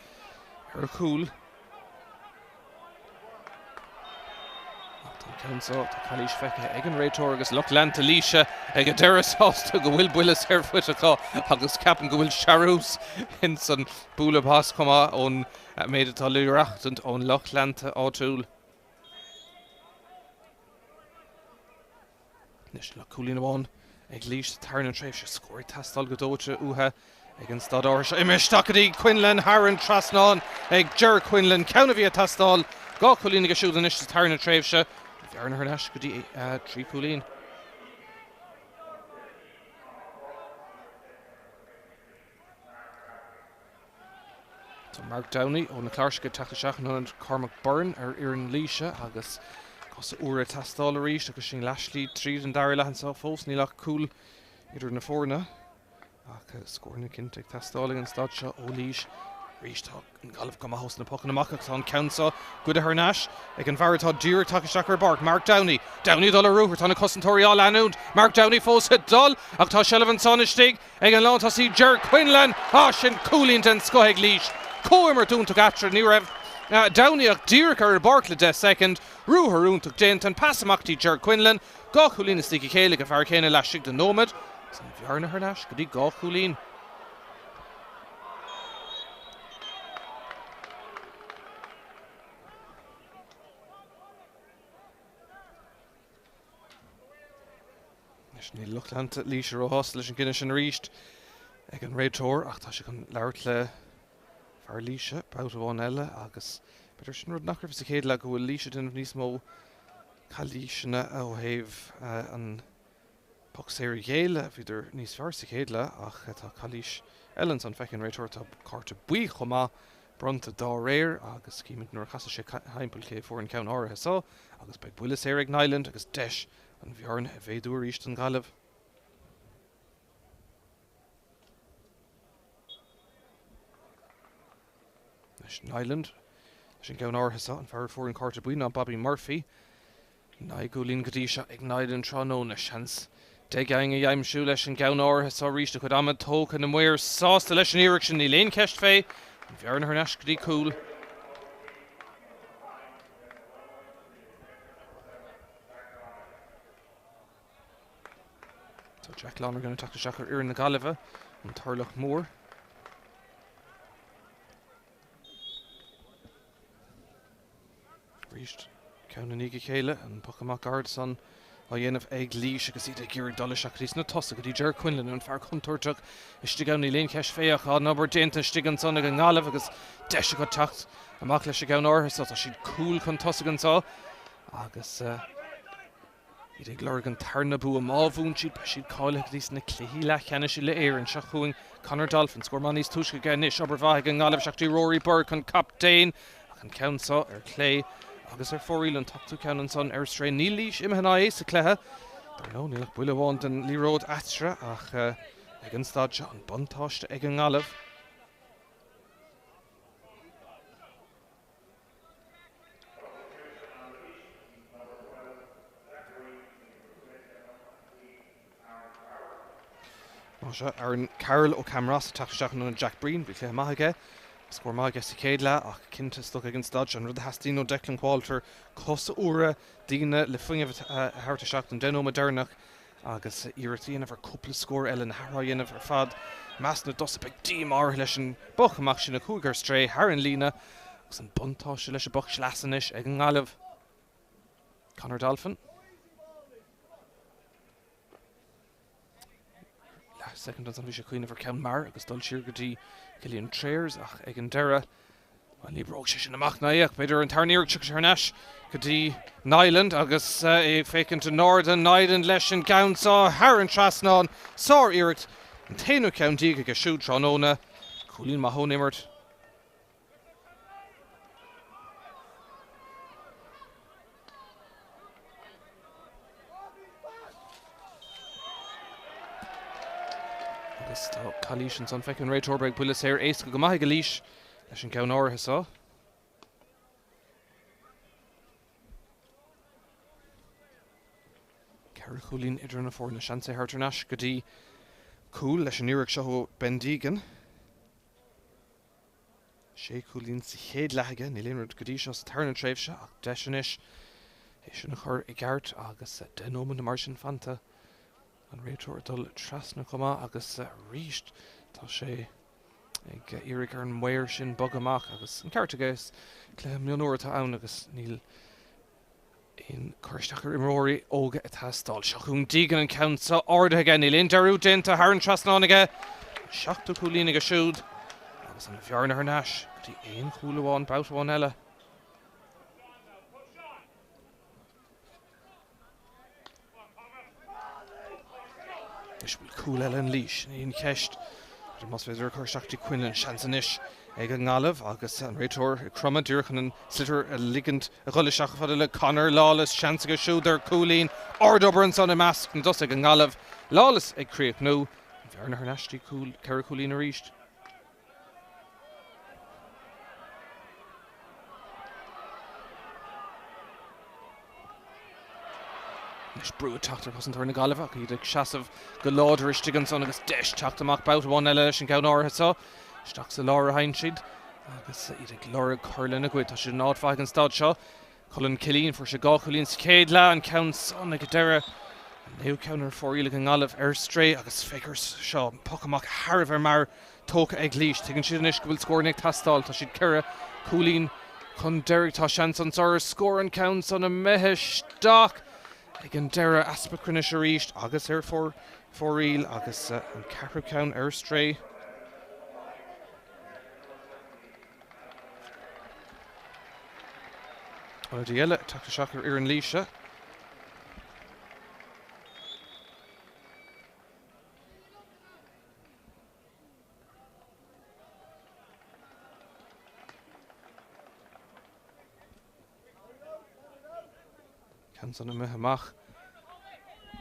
ar chúl. Ach tá an ceann seo, tá calaois feicthe ag an réiteoir agus lucht leanta Laoise ag an deireadh sásta go bhfuil buille saor faighte acu agus ceapaim go bhfuil searús ins an bualadh bos chomh maith ón méid atá le haireachtaint ón lucht leanta áitiúil. Anois le cúilín amháin ag Laois sa tarna tréimhse, scór ag teastáil go dóite uathu ag an staid áirithe seo. Imithe isteach go dtí Quinlan thar an trasnán ag Ger Quinlan, ceann a bhí ag teastáil. 2 chúilín aige siúd anois sa tarna tréimhse. Bhearna thar n-ais go dtí 3 chúilín. Tá Mark Downey ó na Cláirsigh ag teacht isteach in ionad Cormac Byrne ar fhoireann Laoise agus cosa úra ag teastáil arís agus sinn leathshlí tríd an dara leath anseo fós. Níl ach cúl idir na foirne ach scóranna cinnte ag teastáil ag an staid seo ó Laois. Arís tá an Ghaillimh go maith ós na pocanna amach agus tá an ceann seo goidte thar n-ais ag an bhfear atá díreach tagtha isteach ar an bpáirc, Mark Downey. Downey ag dul ar ruathar, tá na cosantóirí á leanúint. Mark Downey fós ag dul ach tá seilbh ansan istigh. Ag an lántosaí Ger Quinlan, ah sin cúilín den scoth ag Laois. Comhimirt iontach eatarthu, ní raibh Downey ach díreach ar an bpáirc le 10 soicind. Ruathar iontach déanta, an pas amach dtí Ger Quinlan, 2 chúilín i ndiaidh a chéile ag an bhfear céanna laistigh de nóiméad agus an bhearna thar n-ais go dtí 2 chúilín. Anois níl lucht leanta Laoise róshásta leis an gcinneadh sin arís ag an réiteoir ach tá sé chun labhairt le fear Laoise babhta amháin eile agus b'fhéidir sin rud nach raibh sa chéad leath go bhfuil Laois ag déanamh níos mó calaoiseanna ó thaobh an poc saor a ghéilleadh. Bhíodar níos fearr sa chéad leath ach tá calaois eile ansan feicthe ag an réiteoir. Tá cárta buí chomh maith bronnta dá réir agus címid nuair a chasfaidh sé thimpeall cé a fuair an ceann áirithe so agus beidh buille saor ag Niland agus deis an bhearna a mhéadú arís don Ghaillimh. Anois Niland leis an gceann áirithe seo, an fear a fuair an cárta buí ná Bobby Murphy. 9 gcúilín go dtí seo ag Niland tráthnóna. Seans 10 againn a aimsiú leis an gceann áirithe seo arís. A chuid ama tógtha, na maoir sásta leis an iarracht sin, níl aon cheist fé. An bhearna thar n-ais go dtí cúl. Tá Jack Lonergan ag teacht isteach ar fhoireann na Gaillimhe, an Turlach Mór. Arís, ceann i ndiaidh a chéile, an poc amach ard san á dhéanamh ag Laois agus iad ag iarraidh dul isteach go dtí sna tosaithe, go dtí Ger Quinlan, an fear contúirteach istigh ann, níl aon cheist fé ach an obair déanta istigh ansan ag an nGaillimh agus deis acu teacht amach leis an gceann áirithe so. Tá siad cúl chun tosaigh anseo agus iad ag lorg an tarna bua. Má bhuann siad, beidh siad cáilithe go dtí sna cluichí leathcheannais uile-Éireann. Seo chugainn Conor Dolphin, scór maith níos túisce aige anois. Obair mhaith ag an nGaillimh isteach dtí Rory Burke, an captaen. Ach an ceann seo ar clé agus ar fóraoil an t-ochtú ceann ansan ar strae. Níl Laois imithe ná é sa cluiche. Dar ndóigh, níl ach buille amháin den liathróid eatarthu ach ag an staid seo an buntáiste ag an nGaillimh. Más ea, Aaron Carroll ó Camross ag teacht isteach in ionad Jack Breen. Bhí cluiche maith aige. Scór maith aige sa chéad leath ach cinnte is dócha ag an staid seo an rud a theastaíonn ó Declan Qualter, cosa úra, daoine le fuinneamh a thabhairt isteach don 10 nóiméad deireanach agus iarracht a dhéanamh ar cúpla scór eile, na hathruithe a dhéanamh ar fad. I measc na dtosaithe beidh díomá orthu leis an bpoc amach sin a chuaigh ar strae thar an líne agus an buntáiste leis an bpoc sleasa anois ag an nGaillimh. Conor Dolphin. Leath soicind ansan bhí sé ag cuimhneamh ar cheann mear agus dul siar go dtí Cillian Trayers ach ag an deireadh Bhuel, ní bhreoidh sé sin amach ná é ach b'fhéidir an tarna iarracht tiocfaidh sé thar n-ais go dtí Niland agus é ag féachaint in airde. Niland leis an gceann seo thar an trasnán. Sár-iarracht, an t-aonú ceann déag aige siúd tráthnóna. Cúilín maith ón imirt. Agus tá calaois ansan feicthe ag an réiteoir, beidh buille saor éasca go maith ag Laois leis an gceann áirithe seo. Ceithre chúilín idir na foirne, seans é a thabhairt thar n-ais go dtí cúl leis an iarracht seo ó Ben Deegan. Sé chúilín sa chéad leath aige, níl aon rud go dtí seo sa tarna tréimhse ach deis anois é sin a chur i gceart agus 10 nóiméad nó mar sin fanta. An réiteoir ag dul trasna chomh maith agus arís tá sé ag iarraidh ar an maor sin bogadh amach agus an ceart aige, is cluiche mionúr atá ann agus níl Aon cur isteach ar imreoirí óga ag teastáil. Seo chugainn Deegan an ceann seo ardaithe aige. Níl aon dearúd déanta thar an trasnán aige. An seachtú cúilín aige siúd agus an bhearna thar n-ais go dtí aon chúl amháin babhta amháin eile. Anois bhfuil cúl eile in Laois, sin í an cheist. Más féidir a chur isteach dtí Quinlan, seans anois ag an nGaillimh agus an réiteoir ag cromadh díreach chun an sliotar a ligint a dhul isteach chomh fada le Conor Lawless. Seans aige siúd ar chúilín. Ardobair ansan i measc na dtosaithe ag an nGaillimh. Lawless ag críochnú. An bhearna thar n-ais dtí cúl, 4 chúilín arís. Anois brú ag teacht ar chosantóirí na Gaillimhe ach iad ag seasamh go láidir istigh ansan agus deis teacht amach babhta amháin eile leis an gceann áirithe seo. Isteach sa lár a théann siad agus iad ag lorg cur lena gcuid. Tá siad in áit mhaith ag an staid seo. Colin Killeen, fuair sé 2 chúilín sa chéad leath, an ceann san ag an deireadh, an naoú ceann ar fóraoil ag an nGaillimh ar strae agus féach air seo, poc amach thar a bheith mear tógtha ag Laois. Tuigeann siad anois go bhfuil scóranna ag teastáil, tá siad ceithre chúilín chun deiridh, tá seans anso ar scór, an ceann san imithe isteach ag an deireadh, easpa cruinnis arís agus ar fóraoil agus an ceathrú ceann ar strae. Ionadaí eile ag teacht isteach ar fhoireann Laoise. Ceann san imithe amach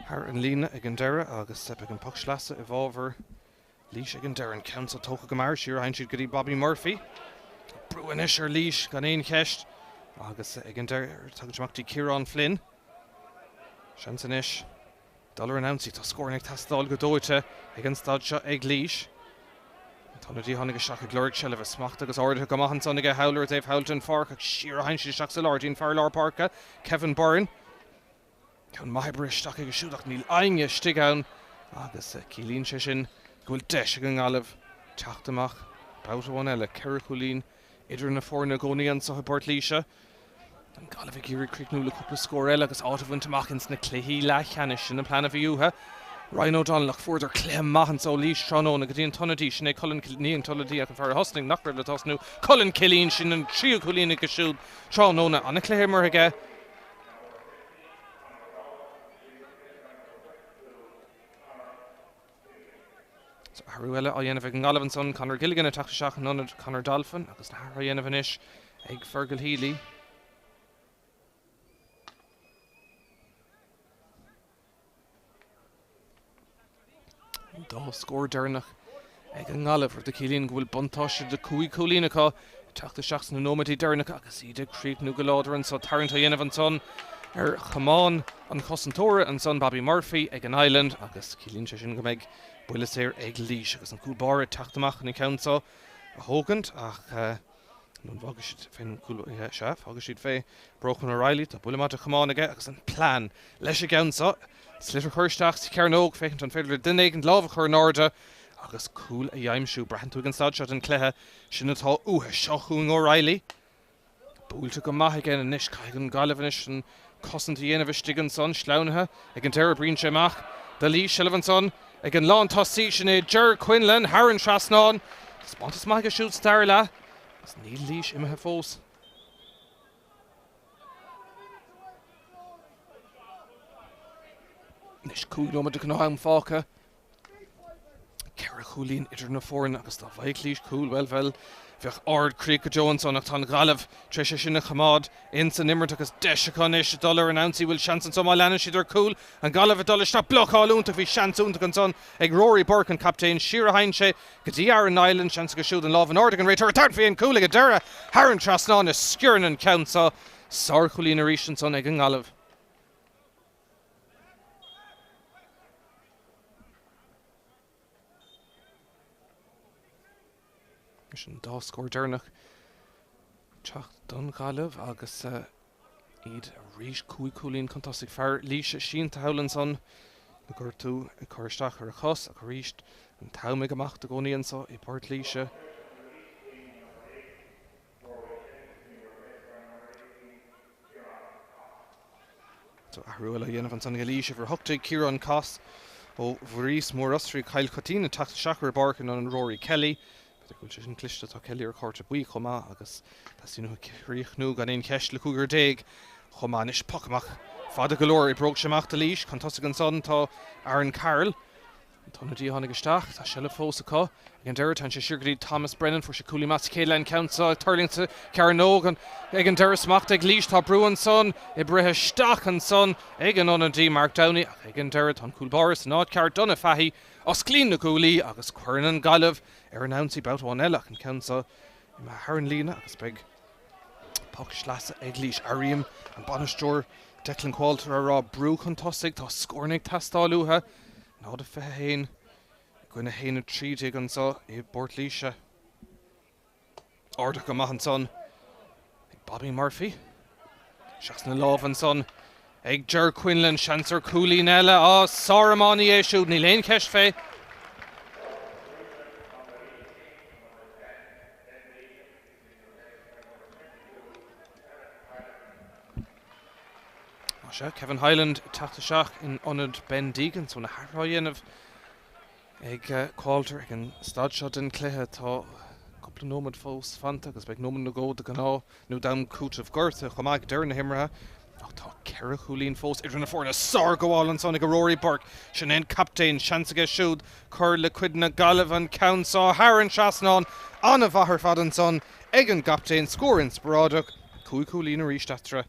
thar an líne ag an deireadh agus beidh an poc sleasa i bhfabhar Laois ag an deireadh. An ceann so tógtha go mear, siar a théann siad go dtí Bobby Murphy. Brú anois ar Laois gan aon cheist agus ag an deireadh tagann sé amach dtí Ciarán Flynn. Seans anois dul ar an ionsaí. Tá scóranna ag teastáil go dóite ag an staid seo ag Laois. An t-ionadaí a tháinig isteach ag lorg seilbhe, smacht agus ardaithe go maith ansan aige thall ar an dtaobh thall den pháirc ach siar a théann siad isteach sa lár dtí an fear lár páirce, Kevin Byrne. Ceann maith oibre isteach aige siúd ach níl éinne istigh ann agus ciallaíonn sé sin go bhfuil deis ag an nGaillimh teacht amach babhta amháin eile. Ceithre chúilín idir na foirne i gcónaí anseo i bPort Laoise. An Ghaillimh ag iarraidh críochnú le cúpla scór eile agus áit a bhaint amach ins na cluichí leathcheannais. Sin an plean a bhí uathu. Ryan O'Donnell ach fuaireadar cluiche maith anso ó Laois tráthnóna go dtí an t-ionadaí. Sin é Colin, ní an t-ionadaí ach an fear a thosnaigh nach raibh le tosnú, Colin Killeen. Sin an tríú cúilín aige siúd tráthnóna. An-chluiche imeartha aige. Athrú eile á dhéanamh ag an nGaillimh ansan, Conor Gilligan ag teacht isteach in ionad Conor Dolphin agus na hathruithe á dhéanamh anois ag Fergal Healy. An dá scór deireanach ag an nGaillimh, rud a chiallaíonn go bhfuil buntáiste de 5 chúilín acu ag teacht isteach sna nóiméidí deireanacha agus iad ag críochnú go láidir anso. Tarraingt á dhéanamh ansan ar chamán an chosantóra ansan, Bobby Murphy ag an Island agus ciallaíonn sé sin go mbeidh buille saor ag Laois agus an cúl báire ag teacht amach chun an ceann seo a thógaint ach Nó an bhfágfaidh siad fén gcúl, sea, fágfaidh siad fé Brochan O'Reilly, tá buille maith de chamán aige agus an plean leis an gceann seo, sliotar a chur isteach sa chearnóg, féachaint an féidir le duine éigin lámh a chur in airde agus cúl a aimsiú. Braitheann tú ag an staid seo den chluiche, sin atá uathu. Seo chugainn O'Reilly. Buailte go maith aige anois. Caithfidh an Ghaillimh anois an cosaint a dhéanamh istigh ansan. Sleamhnaithe ag an deireadh, oibríonn sé amach do Laois. Seilbh ansan ag an lántosaí, sin é Ger Quinlan thar an trasnán. Taispeántas maith aige siúd sa dara leath. Agus níl Laois imithe fós. Anois 5 nóiméad de ghnáth-am fágtha. Ceithre chúilín idir na foirne agus dá bhfaigheadh Laois cúl, bhuel, bhuel, bheadh ardchríoch go deo ansan ach tá an Ghaillimh tar éis é sin a choimeád ins an imirt agus deis acu anois dul ar an ionsaí. Bhfuil seans anso má leanann siad ar cúl an Ghaillimh ag dul isteach. Blocáil iontach, bhí seans iontach ansan ag Rory Burke, an captaen. Siar a sheinn sé go dtí Aaron Niland, seans aige siúd an lámh in airde ag an réiteoir ag tabhairt faoi an cúl ag an deireadh thar an trasnán is sciorrann an ceann seo. Sárchúilín arís ansan ag an nGaillimh. Leis an dá scór deireanach ag teacht don Ghaillimh agus iad arís 5 chúilín chun tosaigh. Fear Laoise sínte thall ansan le gortú ag cur isteach ar a chos ach arís an t-am ag imeacht i gcónaí anso i bPort Laoise. So athrú eile á dhéanamh ansan ag Laois, uimhir 18 Ciarán Coss ó Bhuiríos Mór Osraí Cill Choitín ag teacht isteach ar an bpáirc in ionad Rory Kelly. B'fhéidir go bhfuil sé sin cliste, tá Kelly ar chárta buí chomh maith agus teastaíonn uathu críochnú gan aon cheist le cúigear déag chomh maith. Anois poc amach fada go leor, oibreoidh sé amach do Laois. Chun tosaigh ansan tá Aaron Carroll. An t-ionadaí a tháinig isteach, tá seilbh fós acu. Ag an deireadh, téann sé siar go dtí Thomas Brennan. Fuair sé cúilín maith sa chéad leath an ceann seo ag tuirlingt sa chearnóg. Ag an deireadh, smacht ag Laois. Tá brú ansan, oibrithe isteach ansan ag an ionadaí Mark Downey. Ach ag an deireadh, tá an cúl báire san áit ceart, Donagh Fahy. Osclaíonn na guaillí agus cuireann an Ghaillimh ar an ionsaí babhta amháin eile ach an ceann seo imithe thar an líne agus beidh Poc sleasa ag Laois. Airím an bainisteoir Declan Qualter ag rá brú chun tosaigh, tá scóranna ag teastáil uathu. 0-21 i gcoinne 1-13 anseo i bPort Laoise. Ardaithe go maith ansan ag Bobby Murphy. Isteach sna lámha ansan ag Ger Quinlan. Seans ar chúilín eile. Á, sáriománaí é siúd, níl aon cheist fé. Sea, Kevin Hyland ag teacht isteach in ionad Ben Deegan, so na hathruithe á dhéanamh ag Qualter ag an staid seo den chluiche. Tá cúpla nóiméad fós fanta agus beidh nóiméad nó dhó de ghnáth nó d'am cúitimh gortaithe chomh maith ag deireadh na himeartha. Ach tá ceithre chúilín fós idir na foirne. Sárghabháil ansan ag Rory Burke. Sin é an captaen. Seans aige siúd cur le cuid na Gaillimhe an ceann seo thar an trasnán. An-mhaith ar fad ansan ag an gcaptaen. Scór inspioráideach. 5 chúilín arís eatarthu.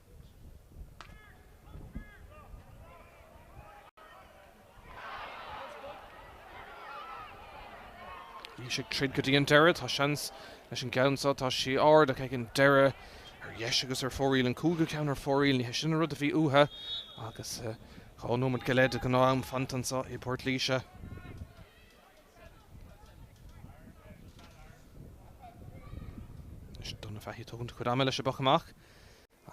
Laois ag troid go dtí an deireadh. Tá seans leis an gceann seo. Tá sí ard ach ag an deireadh ar dheis agus ar fóraoil. An cúigiú ceann ar fóraoil. Ní hé sin an rud a bhí uathu agus 2 nóiméad go leith de ghnáth-am fanta anseo i bPort Laoise. Anois Donagh Fahy ag tógaint a chuid ama leis an bpoc amach.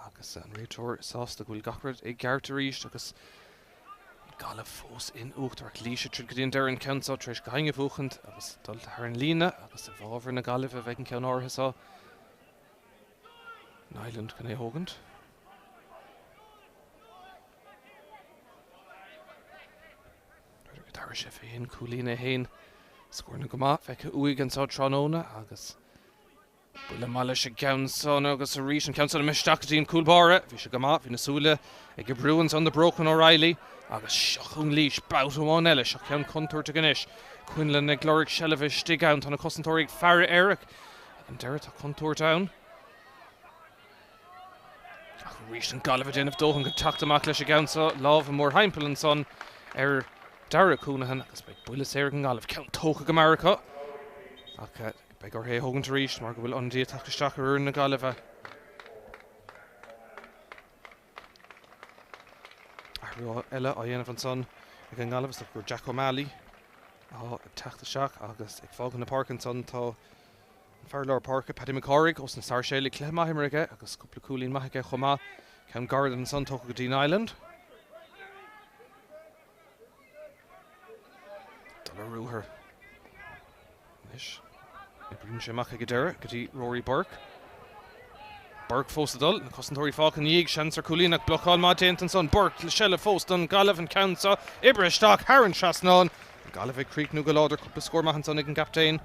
Agus an réiteoir sásta go bhfuil gach rud i gceart arís agus Gaillimh fós in uachtar ach Laois ag troid go dtí an deireadh an ceann seo tar éis gaing a bhuachaint agus dul thar an líne agus i bhfabhar na Gaillimhe a bheidh an ceann áirithe seo. Niland chun é a thógaint. B'fhéidir go dtabharfaidh sé féin cúilín é féin. Scóranna go maith feicthe uaidh anseo tráthnóna agus Buille maith leis an gceann san agus arís an ceann san imithe isteach go dtí an cúl báire. Bhí sé go maith, bhí na súile ag oibriú ansan do Brochan O'Reilly agus seo chugainn Laois, babhta amháin eile, seo ceann contúirteach anois. Quinlan ag lorg seilbhe istigh ann, tá na cosantóirí ag faire air ach ag an deireadh tá contúirt ann. Ach arís an Gaillimh ag déanamh dóthain chun teacht amach leis an gceann seo, lámh mórthimpeall ansan ar Darragh Counihan agus beidh buille saor ag an nGaillimh. Ceann tógtha go mear acu ach beidh orthu é a thógaint arís mar go bhfuil ionadaí ag teacht isteach ar fhoireann na Gaillimhe. Athrú eile á dhéanamh ansan ag an nGaillimh is dócha gur Jack O'Malley atá ag teacht isteach agus ag fágáil na páirce ansan tá An fear lár páirce, Paddy McCarraig, ós na Sáirséalaigh, cluiche maith imeartha aige agus cúpla cúilín maith aige chomh maith. Ceann gairid ansan tógtha go dtí Niland. Dul ar ruathar anois. Oibríonn sé amach ag an deireadh go dtí Rory Burke. Burke fós ag dul, na cosantóirí fágtha ina dhiaidh, seans ar chúilín ach blocáil maith déanta ansan. Burke le seilbh fós don Ghaillimh an ceann seo oibrithe isteach thar an trasnán. An Ghaillimh ag críochnú go láidir, cúpla scór maith ansan ag an gcaptaen.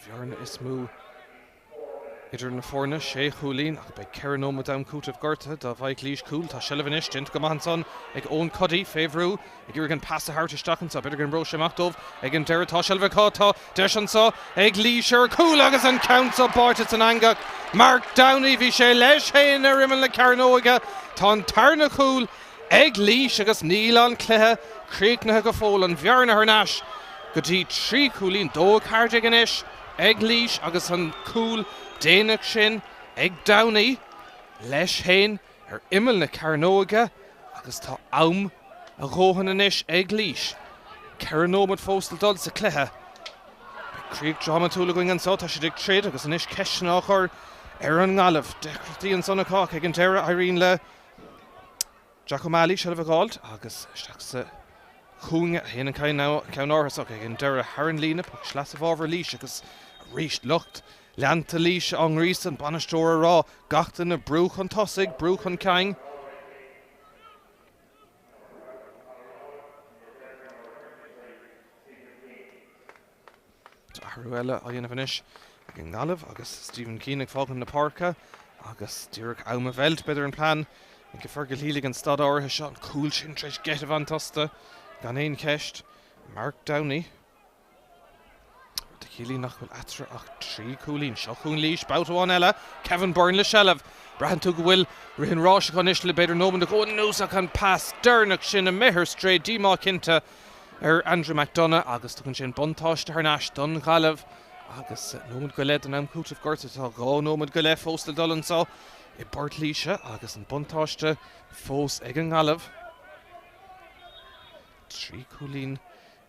bhearna is mó idir na foirne, sé chúilín, ach beidh 4 nóiméad d'am cúitimh gortaithe dá bhfaigheadh Laois cúl. Tá seilbh anois déanta go maith ansan ag Eoin Cuddy fé bhrú, ag iarraidh an pas a thabhairt isteach anso. B'fhéidir go n-oibreoidh sé amach dóibh ag an deireadh. Tá seilbh acu, tá deis anso ag Laois ar chúl agus an ceann so báite san eangach. Mark Downey, bhí sé leis féin ar imeall na cearnóige. Tá an tarna cúl ag Laois agus níl an cluiche críochnaithe go fóill. An bhearna thar n-ais go dtí 3 chúilín, 2-14 anois ag Laois agus an cúl déanach sin ag Downey leis féin ar imeall na cearnóige agus tá am a dhóthain anois ag Laois. 4 nóiméad fós le dul sa chluiche. Beidh críoch drámatúil againn anseo, tá siad ag troid agus anois ceisteanna á chur ar an nGaillimh. Deacrachtaí ansan acu ach ag an deireadh éiríonn le Jack O'Malley seilbh a dh'fháilt agus isteach sa chúinne a théann an ceann áirithe so ag an deireadh thar an líne, poc sleasa i bhfabhar Laois agus arís lucht leanta Laoise á ngríosadh, an bainisteoir ag rá gach duine brú chun tosaigh, brú chun cinn. Tá athrú eile á dhéanamh anois ag an nGaillimh agus Stephen Keane ag fágaint na páirce agus díreach am a mheilt, b'fhéidir an plean ag Fergal Healy ag an staid áirithe seo, an cúl sin tar éis geit a bhaint astu gan aon cheist. Mark Downey. Rud a chiallaíonn nach bhfuil eatarthu ach 3 chúilín. Seo chugainn Laois, babhta amháin eile, Kevin Byrne le seilbh. Braitheann tú go bhfuil rith an ráis acu anois le b'fhéidir nóiméad nó dhó anuas ach an pas deireanach sin imithe ar strae, díomá cinnte ar Andrew McDonagh agus tugann sé an buntáiste thar n-ais don Ghaillimh agus nóiméad go leith den am cúitimh gortaithe. Tá 2 nóiméad go leith fós le dul anseo i bPort Laoise agus an buntáiste fós ag an nGaillimh. 3 chúilín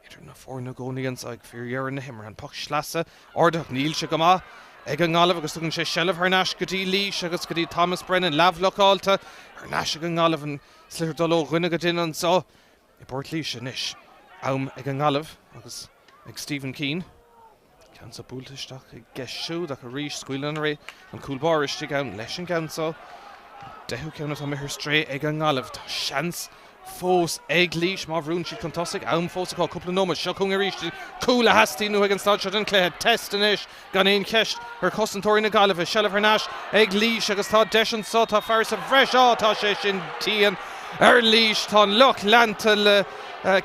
idir na foirne i gcónaí anseo ag fíordheireadh na himeartha. An poc sleasa ardaitheach, níl sé go maith ag an nGaillimh agus tugann sé seilbh thar n-ais go dtí Laois agus go dtí Thomas Brennan, leathbhlocáilte thar n-ais ag an nGaillimh. An sliotar ag dul ó dhuine go duine anseo. I bPort Laoise anois. Am ag an nGaillimh agus ag Stephen Keane. Ceann so buailte isteach aige siúd ach arís scaoileann an an cúl báire istigh ann leis an gceann so. An deichiú ceann atá imithe ar strae ag an nGaillimh. Tá seans fós ag Laois má bhrúnn siad chun tosaigh. Am fós acu, cúpla nóiméad. Seo chugainn arís cúl a theastaíonn uathu ag an staid seo den chluiche. Test anois gan aon cheist ar chosantóirí na Gaillimhe. Seilbh thar n-ais ag Laois agus tá deis anso, tá fear sa bhreis, á tá sé sin dian ar Laois. Tá an lucht leanta le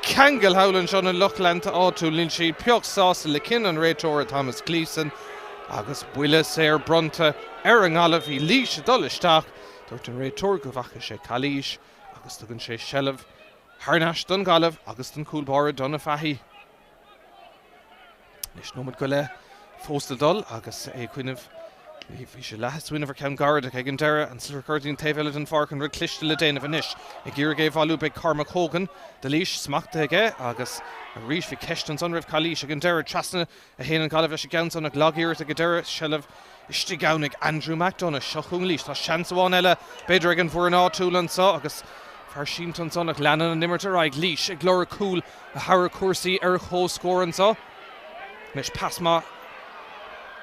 ceangal thall anseo, na lucht leanta áitiúil, níl siad pioc sásta le cinneadh an réiteora Thomas Gleeson agus buille saor bronnta ar an nGaillimh. Bhí Laois ag dul isteach, dúirt an réiteoir go bhfaca sé calaois agus tugann sé seilbh thar n-ais don Ghaillimh agus don chúl báire Donagh Fahy. Anois nóiméad go leith fós le dul agus é ag cuimhneamh, bhí sé leath ag smaoineamh ar cheann gairid ach ag an deireadh, an sliotar curtha an taobh eile den pháirc, an rud cliste le déanamh anois. Ag iarraidh é a bhailiú beidh Cormac Hogan do Laois, smachtaithe aige agus arís bhí ceist ansan roimh calaois ag an deireadh. Trasna a théann an Ghaillimh leis an gceann san ach lag-iarracht ag an deireadh, seilbh istigh ann ag Andrew McDonagh. Seo chugainn Laois. Tá seans amháin eile b'fhéidir ag an bhfoireann áitiúil anso agus fear sínte ansan ach leanann an imirt ar aghaidh. Laois ag lorg cúl a thabharfadh cúrsaí ar comhscór anso. Anois pas maith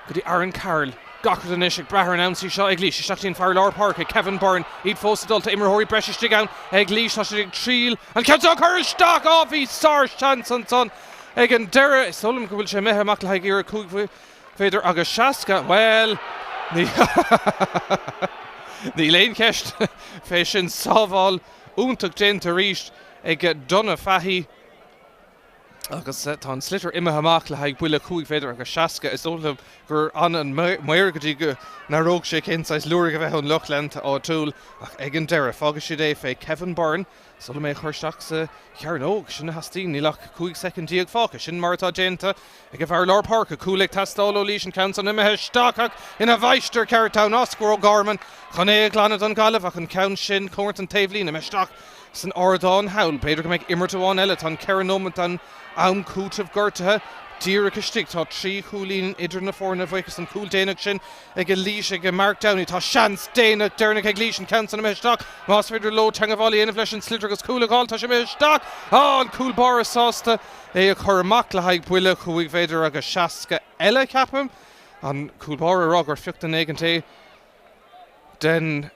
go dtí Aaron Carroll. Gach rud anois ag brath ar an ionsaí seo ag Laois. Isteach dtí an fear lár páirce, Kevin Byrne. Iad fós ag dul. Tá imreoirí breise istigh ann ag Laois. Tá siad ag triail an ceann seo a chur isteach! Á, bhí sár-sheans ansan ag an deireadh. Is dóigh liom go bhfuil sé imithe amach le haghaidh iarraidh 5 mhéadar agus 60. Bhuel, níl aon cheist fé sin. Sábháil iontach déanta arís ag Donagh Fahy agus tá an sliotar imithe amach le haghaidh buille 5 mhéadar agus 60. Is dóigh liom gur fhan an maor go dtí go n-aireodh sé cén saghas lúraigh a bheadh ón lucht leanta áitiúil ach ag an deireadh fágfaidh siad é fé Kevin Byrne sula mbeidh a chur isteach sa chearnóg. Sin a theastaíonn. Níl ach 15 soicind fágtha. Sin mar atá déanta ag an bhfear lár páirce. Cúl ag teastáil ó Laois, an ceann san imithe isteach ach ina mháistir ceart ann, Oscar O'Gorman chun é a ghlanadh don Ghaillimh ach an ceann sin cóngarach don taobhlíne imithe isteach san ardán thall. B'fhéidir go mbeidh imirt amháin eile. Tá an 4 nóiméad den am cúitimh gortaithe díreach istigh. Tá 3 chúilín idir na foirne buíochas don chúl déanach sin ag Laois ag Mark Downey. Tá seans déanach deireanach ag Laois an ceann san imithe isteach. Más féidir leo teagmháil a dhéanamh leis an sliotar agus cúl a dh'fháil, tá sé imithe isteach. Á, an cúl báire sásta é a chur amach le haghaidh buille 5 mhéadar agus 60 eile, ceapaim. An cúl báire ag rá gur phioc duine éigint é. den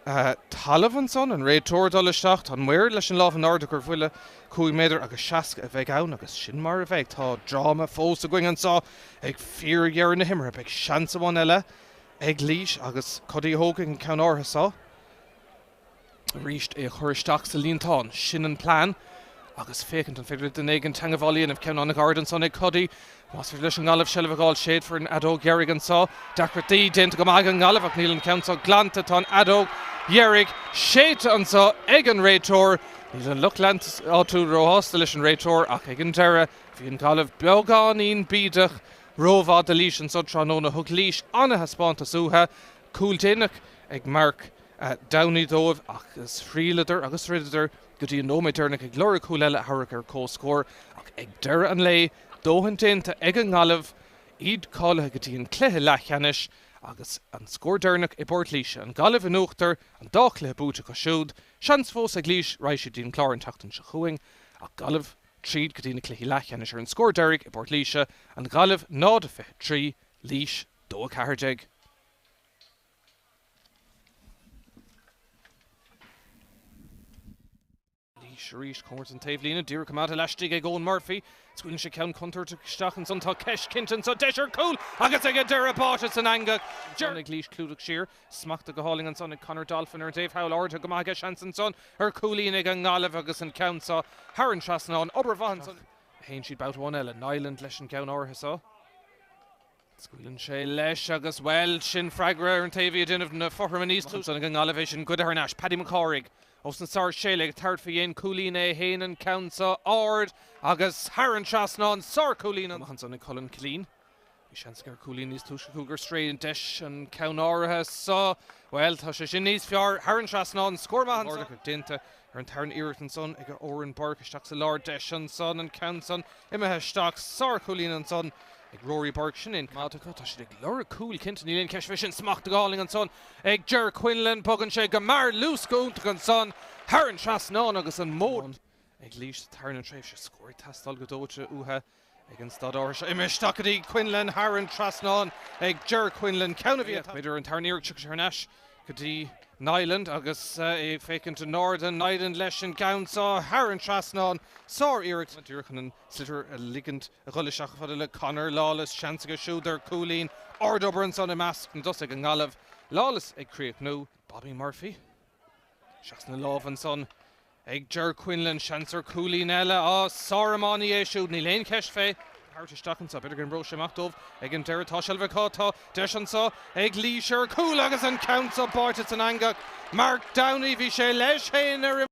talamh ansan, an réiteoir ag dul isteach, tá an maor leis an lámh in airde gur bhuille 5 méadar agus 60 a bheidh ann agus sin mar a bheidh. Tá dráma fós againn anso ag fíordheireadh na himeartha. Beidh seans amháin eile ag Laois agus Cuddy a thógfaidh an ceann áirithe so. Arís é a chur isteach sa líontán, sin an plean agus féachaint an féidir le duine éigin teangmháil a dhéanamh. Ceann an-ghairid ansan ag Cuddy. Más féidir leis an nGaillimh seilbh a fháil, séidfear an fheadóg dheiridh anso. Deacrachtaí déanta go maith ag an nGaillimh ach níl an ceann so glanta. Tá an fheadóg dheiridh séidte anso ag an réiteoir. Níl an lucht leanta áitiúil róshásta leis an réiteoir ach ag an deireadh bhí an Ghaillimh beagáinín bídeach rómhaith do Laois anso tráthnóna. Thug Laois an-thaispeántas uathu. Cúl déanach ag Mark Downey dóibh agus thriaileadar agus throideadar go dtí an nóiméad deireanach ag lorg cúl eile a thabharfadh ar comhscór ach ag deireadh an lae, dóthain déanta ag an nGaillimh, iad cáilithe go dtí an cluiche leathcheannais agus an scór deireanach i bPort Laoise, an Ghaillimh in uachtar, an dá chluiche buaite acu siúd, seans fós ag Laois, raghaidh siad dtí an Clár an tseachtain seo chugainn ach Gaillimh tríd go dtí na cluichí leathcheannais ar an scór deiridh i bPort Laoise, an Ghaillimh 0-23, Laois 2-14. Laois arís, cóngarach don taobhlíne, díreach coimeádta laistigh ag Eoin Murphy. Scaoileann sé ceann contúirteach isteach ansan. Tá ceist cinnte anso, deis ar chúl agus ag an deireadh báite san eangach. Ag Laois clúdach siar, smachtaithe go hálainn ansan ag Conor Dolphin ar an dtaobh thall, ardaithe go maith aige, seans ansan ar chúilín ag an nGaillimh agus an ceann seo thar an trasnán. Obair mhaith ansan. Théann siad babhta amháin eile. Niland leis an gceann áirithe seo. Scaoileann sé leis agus, bhuel, sin freagra ar an té a bhí ag déanamh na fothraime níos túisce. Ansan ag an nGaillimh é sin goidte thar n-ais. Paddy Mac Cárthaigh ós an sár-séala ag tabhairt faoi dhéin cúilín é fhéin an ceann seo ard agus thar an trasnán. Sár-chúilín amach ansan ag Colin Killeen. Bhí seans aige ar chúilín níos túisce acu gur strae deis an ceann áirithe seo. Bhuel, tá sé sin níos fearr thar an trasnán. Scór maith ansan. Déanta ar an tarna iarracht ansan ag Odhrán Burke isteach sa lár. Deis ansan an ceann san Imithe isteach, sár-chúilín ansan ag Rory Burke, sin é an coimeád acu, tá siad ag lorg cúil cinnte, níl aon cheist fé sin, smacht go hálainn ansan ag Ger Quinlan, bogann sé go mear, luasc go iontach ansan thar an trasnán agus an móid ag Laois sa tarna tréimhse, scór ag teastáil go dóite uathu ag an staid áirithe seo. Imithe isteach go dtí Quinlan thar an trasnán ag Ger Quinlan, ceann a bhí b'fhéidir an tarna iarracht, tiocfaidh sé thar n-ais go dtí Niland agus é ag féachaint in airde. Niland leis an gceann seo thar an trasnán. Sár-iarracht. Díreach chun an sliotar a ligint a dhul isteach chomh fada le Conor Lawless. Seans aige siúd ar chúilín. Ard-obair ansan i measc na dtosaithe ag an nGaillimh. Lawless ag críochnú. Bobby Murphy. Isteach sna lámha ansan. Ag Ger Quinlan, seans ar chúilín eile. Á, sár-iománaí é siúd, níl aon cheist fé. Thabhairt isteach anseo, b'fhéidir go n-oibreoidh sé amach dóibh ag an deireadh. Tá seilbh acu, tá deis anseo ag Laois ar chúl agus an ceann seo báite san eangach. Mark Downey, bhí sé leis féin ar.